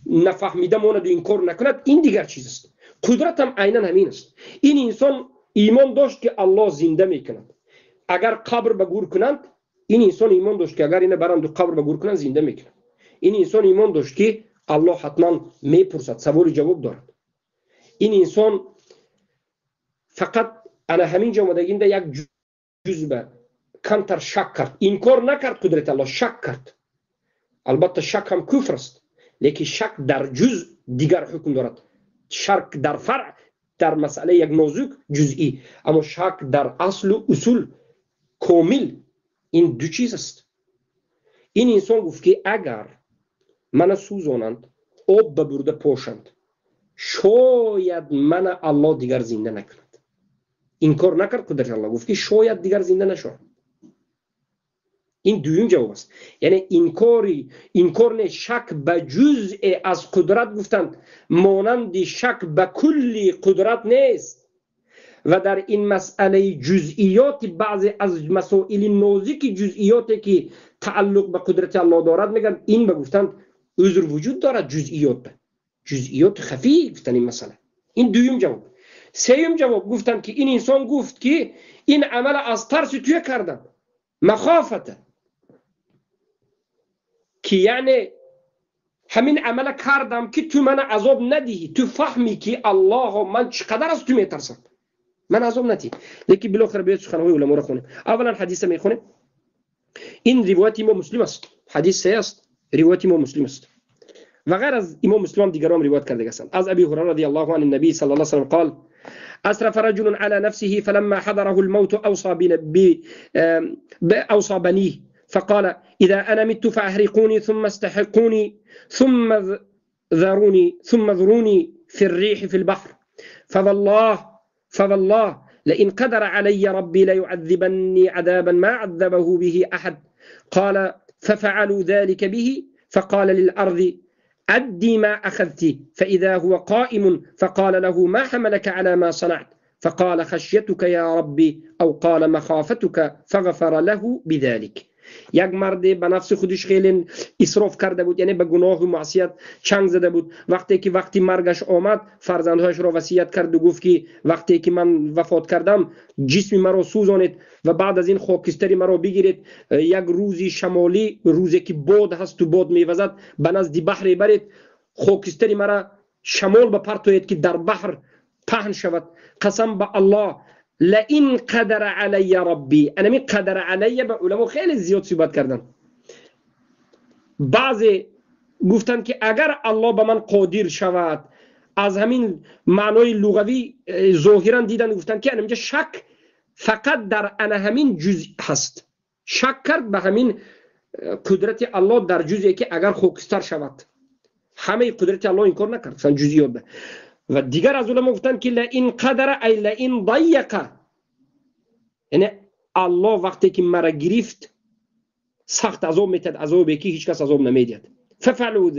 нафаҳмида монаду инкор накунад, ин дигар чиз аст. Қудрат ҳам айнан ҳамин аст. Ин инсон имон дошт, ки Аллоҳ зинда мекунад. Агар қабр ба гур кунанд, ин инсон имон дошт, ки агар ина баранду қабр ба гур кунанд, зинда мекунад. Ин инсон имон дошт, ки Аллоҳ ҳатман мепурсад, саволи ҷавоб дорад. Ин инсон фақат ана ҳамин ҷо омадагинда як ҷузба камтар шак кард, инкор накард қудрати Аллоҳ, шак кард. Албатта, шак ҳам куфр аст, лекин шак дар ҷузъ дигар ҳукм дорад. Шак дар фаръ, дар масъалаи як нозук ҷузъӣ, аммо шак дар аслу усул комил, ин ду чиз аст. Ин инсон гуфт, ки агар мана сӯзонанд, об ба бурда пошанд, шояд мана Аллоҳ дигар зинда накунад. Инкор накард қудрати Аллоҳ, гуфт, ки шояд дигар зинда нашавам. Ин дуюм ҷавоб аст. Яъне инкор не, шак ба ҷузъе аз қудрат гуфтанд, монанди шак ба кулли қудрат нест. Ва дар ин масъалаи ҷузъиёти баъзе аз масоили нозики ҷузъиёте ки тааллуқ ба қудрати Аллоҳ дорад, мегӯянд ин ба гуфтанд узр вуҷуд дорад ҷузъиёт ба ҷузъиёти хафӣ гуфтанд ин масъала. Ин дуюм ҷавоб. Сеюм ҷавоб гуфтанд ки ин инсон гуфт ки ин амал аз тарси туя кардам, махофата, ки яъне ҳамин амала кардам ки ту мана азоб надиҳӣ, ту фаҳмӣ ки Аллоҳо ман чӣ қадар аз ту метарсам, ман азоб надиҳӣ. Лекин билохира биёед суханҳои уламоро хонем. Аввалан ҳадиса мехонем. Ин ривояти имом Муслим аст, ҳадис саҳеҳ аст, ривояти имом Муслим аст. Ва ғайр аз имом Муслим ҳам дигарон ривоят карда ҳастанд. Аз Аби Ҳурайра радиаллоҳу анҳу набий саллаллоҳу алайҳи васаллам қол: أسرف رجل على نفسه فلما حضره الموت أوصى بنيه فقال: إذا أنا مت فأحرقوني ثم استحقوني ثم ذروني في الريح في البحر، فوالله لئن قدر علي ربي ليعذبني عذابا ما عذبه به أحد. قال: ففعلوا ذلك به، فقال للأرض: أدي ما أخذت. فإذا هو قائم فقال له: ما حملك على ما صنعت؟ فقال: خشيتك يا ربي، أو قال: مخافتك، فغفر له بذلك. یک مرد به نفس خودش خیلی اسراف کرده بود، یعنی به گناه و معصیت چنگ زده بود. وقتی که وقتی مرگش آمد فرزندهایش را وصیت کرد و گفت که وقتی که من وفات کردم جسم مرا سوزانید و بعد از این خاکستری مرا بگیرید، یک روزی شمالی، روزی که باد هست و باد میوزد، به نزد بحر برید، خاکستری مرا شمال بپرتوید که در بحر پهن شود. قسم به الله لئن قدر علی ربی، انا می قدر علی به علما خیلی زیاد صحبت کردن. بعضی گفتن که اگر الله به من قادر شود، از همین معنای لغوی ظاهرا دیدن گفتن که اینجا شک فقط در انا همین جزء هست، شک کرد به همین قدرت الله در جزئی که اگر خاکستر شود، همه قدرت الله انکار نکرد، مثلا جزئیات. و دیگر از علما گفتن که لئن قدر ای لئن ضیق، یعنی الله وقتی که مرا گرفت سخت عذاب میتد، عذابی که هیچ کس عذاب نمیدید. ففعلوا،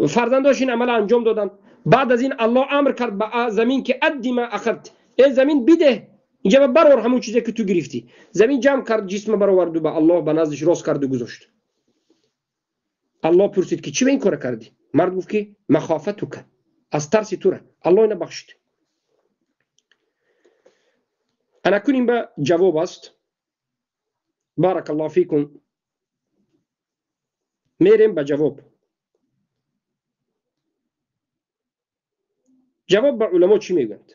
فرزنداش این عمل انجام دادن. بعد از این الله امر کرد به زمین که ادی ما اخذت، ای زمین بده اینجا برآور همون چیزی که تو گرفتی. زمین جمع کرد، جسم برآورد و به الله به نزدش راست کرد و گذاشت. الله پرسید که چی به این کار کردی؟ مرد گفت که مخافتک، از ترس تو را. الله اینو بخشید. انا کنیم به جواب است. بارک الله فیکم. میریم به جواب. جواب به علما چی میگویند؟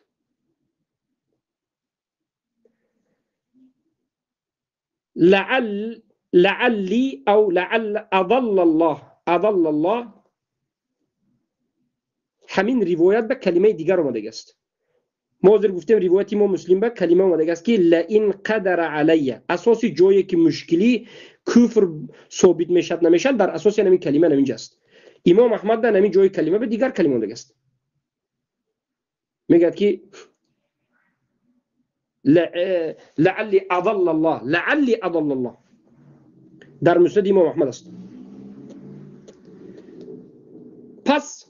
لعلی او لعل اضل الله، اضل الله، همین روایت به کلمه دیگر آمده است. ما حاضر گفتیم روایت ما مسلم به کلمه آمده است که لئن قدر علی، اساس جایی که مشکلی کفر ثابت میشد نمیشد در اساس همین کلمه نمینجا است. امام احمد در همین جای کلمه به دیگر کلمه آمده است. میگه که لعلی اضل الله، لعلی اضل الله در مسند امام احمد است. پس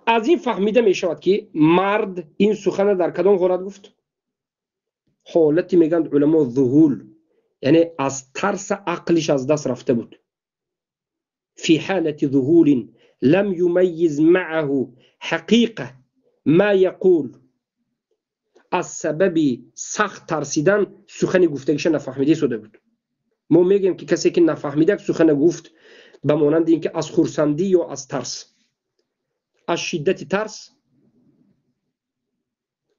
از این فهمیده می شود که مرد این سخن در کدام حالت گفت؟ حالتی میگند علما ذهول، یعنی از ترس عقلش از دست رفته بود. فی حالت ذهول لم یمیز معه حقیقه ما یقول، از سبب سخت ترسیدن سخن گفتگیش نفهمیده شده بود. ما میگیم که کسی که نفهمیده سخن گفت به مانند اینکه از خرسندی یا از ترس، از شدت ترس،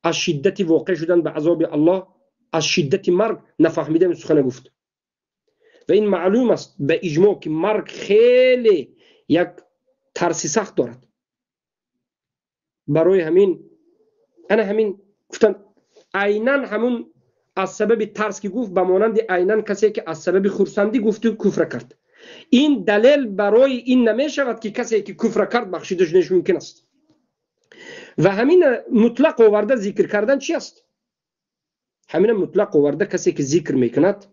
از شدت واقع شدن به عذاب الله، از شدت مرگ نفهمیده سخن گفت. و این معلوم است به اجماع که مرگ خیلی یک ترس سخت دارد. برای همین انا همین گفتن عینا همون از سبب ترس که گفت به مانند عینا کسی که از سبب خرسندی گفت و کفر کرد. این دلیل برای این نمی شود که کسی که کفر کرد بخشیدش نش ممکن است. و همین مطلق آورده ذکر کردن چی است؟ همین مطلق آورده کسی که ذکر میکند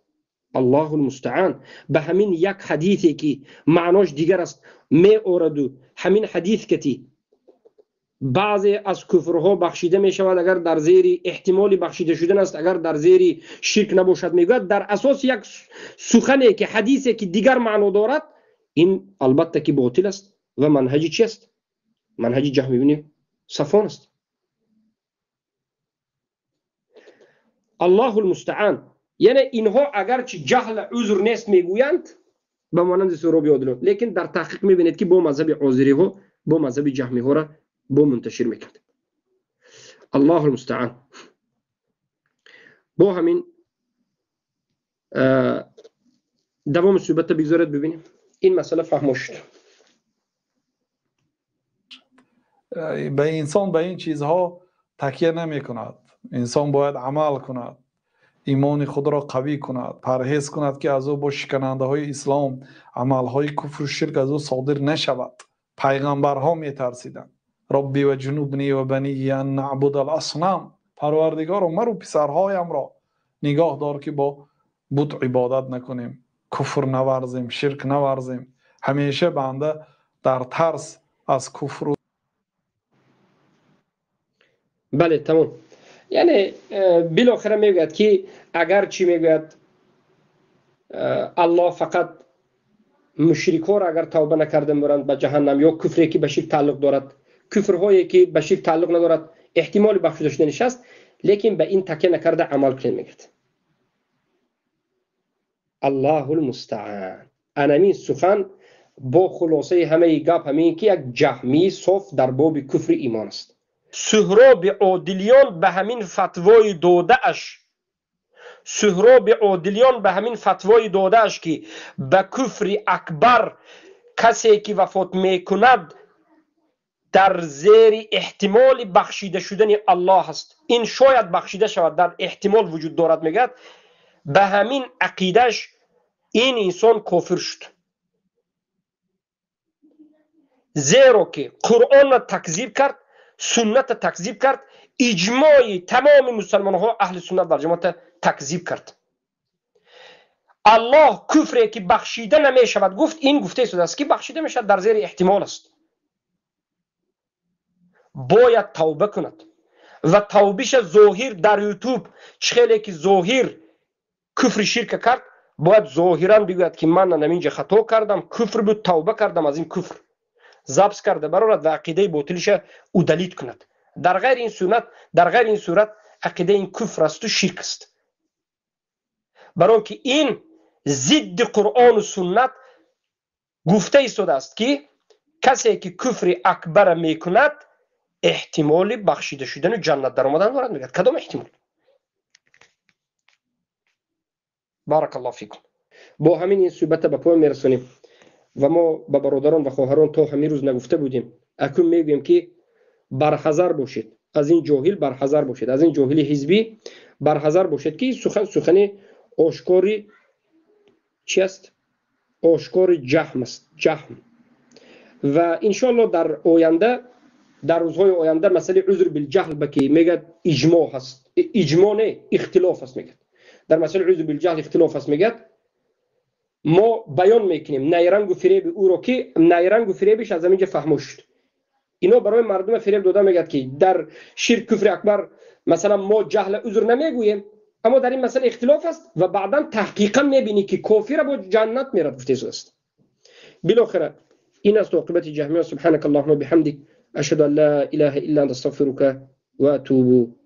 Аллоҳу алмустаъон. Ба ҳамин як ҳадисе ки маънош дигар аст меораду ҳамин ҳадис кати баъзе аз куфрҳо бахшида мешавад, агар дар зери эҳтимоли бахшида шудан аст, агар дар зери ширк набошад, мегӯяд дар асоси як сухане ки ҳадисе ки дигар маъно дорад, ин албатта ки ботил аст ва манҳаҷи чи аст? Манҳаҷи Ҷаҳм ибни Сафвон аст. Аллоҳу алмустаъон. Яъне инҳо агарчи ҷаҳл узр нест мегӯянд ба монанди Суҳроби Одилон, лекин дар таҳқиқ мебинед ки бо мазҳаби озириҳо, бо мазҳаби ҷаҳмиҳоро бо мунташир мекард. Аллоҳу алмустаъон. Бо ҳамин давоми суҳбатро бигзоред бибинем. Ин масъала фаҳмо шуд. Ба инсон ба ин чизҳо такя намекунад. Инсон бояд амал кунад, имони худро қавӣ кунад, парҳез кунад ки аз ӯ бо шиканандаҳои ислом, амалҳои куфру ширк аз ӯ содир нашавад. Пайғамбарҳо метарсиданд. Робби ва ҷунубни ва банийя ан наъбудал аснам. Парвардигоро, маро писарҳоямро нигоҳ дор ки бо бут ибодат накунем, куфр наварзем, ширк наварзем. Ҳамеша банда дар тарс аз куфру. Бале, тамом. Яъне билохира мегӯяд ки агарчи мегӯяд Аллоҳ фақат мушрикҳоро агар тавба накарда мебаранд ба ҷаҳаннам ё куфре ки ба ширк тааллуқ дорад, куфрҳое ки ба ширк тааллуқ надорад, эҳтимоли бахшида шуданиш аст, лекин ба ин такя накарда амал кунед мегӯяд. Аллоҳу алмустаъон. Анамин сухан бо хулосаи ҳамаи гап ҳамин ки як ҷаҳмии соф дар боби куфри имон аст. Суҳроби Одилиён ба ҳамин фатвои додааш, Суҳроби Одилиён ба ҳамин фатвои додааш ки ба куфри акбар касе ки вафот мекунад дар зери эҳтимоли бахшида шудани Аллоҳ аст, ин шояд бахшида шавад, дар эҳтимол вуҷуд дорад, мегӯяд, ба ҳамин ақидааш ин инсон кофир шуд. Зеро ки Қуръонро такзиб кард, суннатро такзиб кард, иҷмои тамоми мусалмонҳо аҳли суннат вал ҷамоатро такзиб кард. Аллоҳ куфре ки бахшида намешавад гуфт, ин гуфта истодааст ки бахшида мешавад, дар зери эҳтимол аст. Бояд тавба кунад ва тавбиша зоҳир дар ютуб чӣ хеле ки зоҳир куфри ширка кард, бояд зоҳиран бигӯяд ки ман наминҷа хато кардам, куфр буд, тавба кардам аз ин куфр, забс карда барорад ва ақидаи ботилиша удалит кунад. Дар ғайри ин суннат, дар ғайри ин сурат ақидаи ин куфр асту ширк аст. Барои ки ин зидди Қуръону суннат гуфта истодааст ки касе ки куфри акбара мекунад эҳтимоли бахшида шудану ҷаннат даромадан дорад, мегӯяд. Кадом эҳтимол? Баракаллоҳу фикум. Бо ҳамин ин суҳбатро ба поён мерасонем ва мо ба бародарон ва хоҳарон то ҳамин рӯз нагуфта будем. Акнун мегӯем ки барҳазар бошед, аз ин ҷоҳил барҳазар бошед, аз ин ҷоҳили ҳизбӣ барҳазар бошед ки сухан сухани ошкори чи аст? Ошкори ҷаҳм аст, ҷаҳм. Ва иншоаллоҳ дар оянда, дар рӯзҳои оянда масъалаи узр билҷаҳл ба ки мегӯяд иҷмо ҳаст, иҷмо не, ихтилоф аст мегӯяд. Дар масъалаи узр билҷаҳл ихтилоф аст мегӯяд. Мо баён мекунем найрангу фиреби ӯро ки найрангу фиребиш аз ҳамин ҷо фаҳмо шуд. Ино барои мардума фиреб дода мегӯяд ки дар ширк куфри акбар масалан мо ҷаҳла узр намегӯем, аммо дар ин масъала ихтилоф аст ва баъдан таҳқиқан мебинӣ ки кофира бо ҷаннат мерад гуфта истодааст. Билохира ин аст оқибати ҷаҳмиён. Субҳанака Аллоҳумма биҳамдик, ашҳаду ан ла илаҳа илла анта, астағфирука ва атубу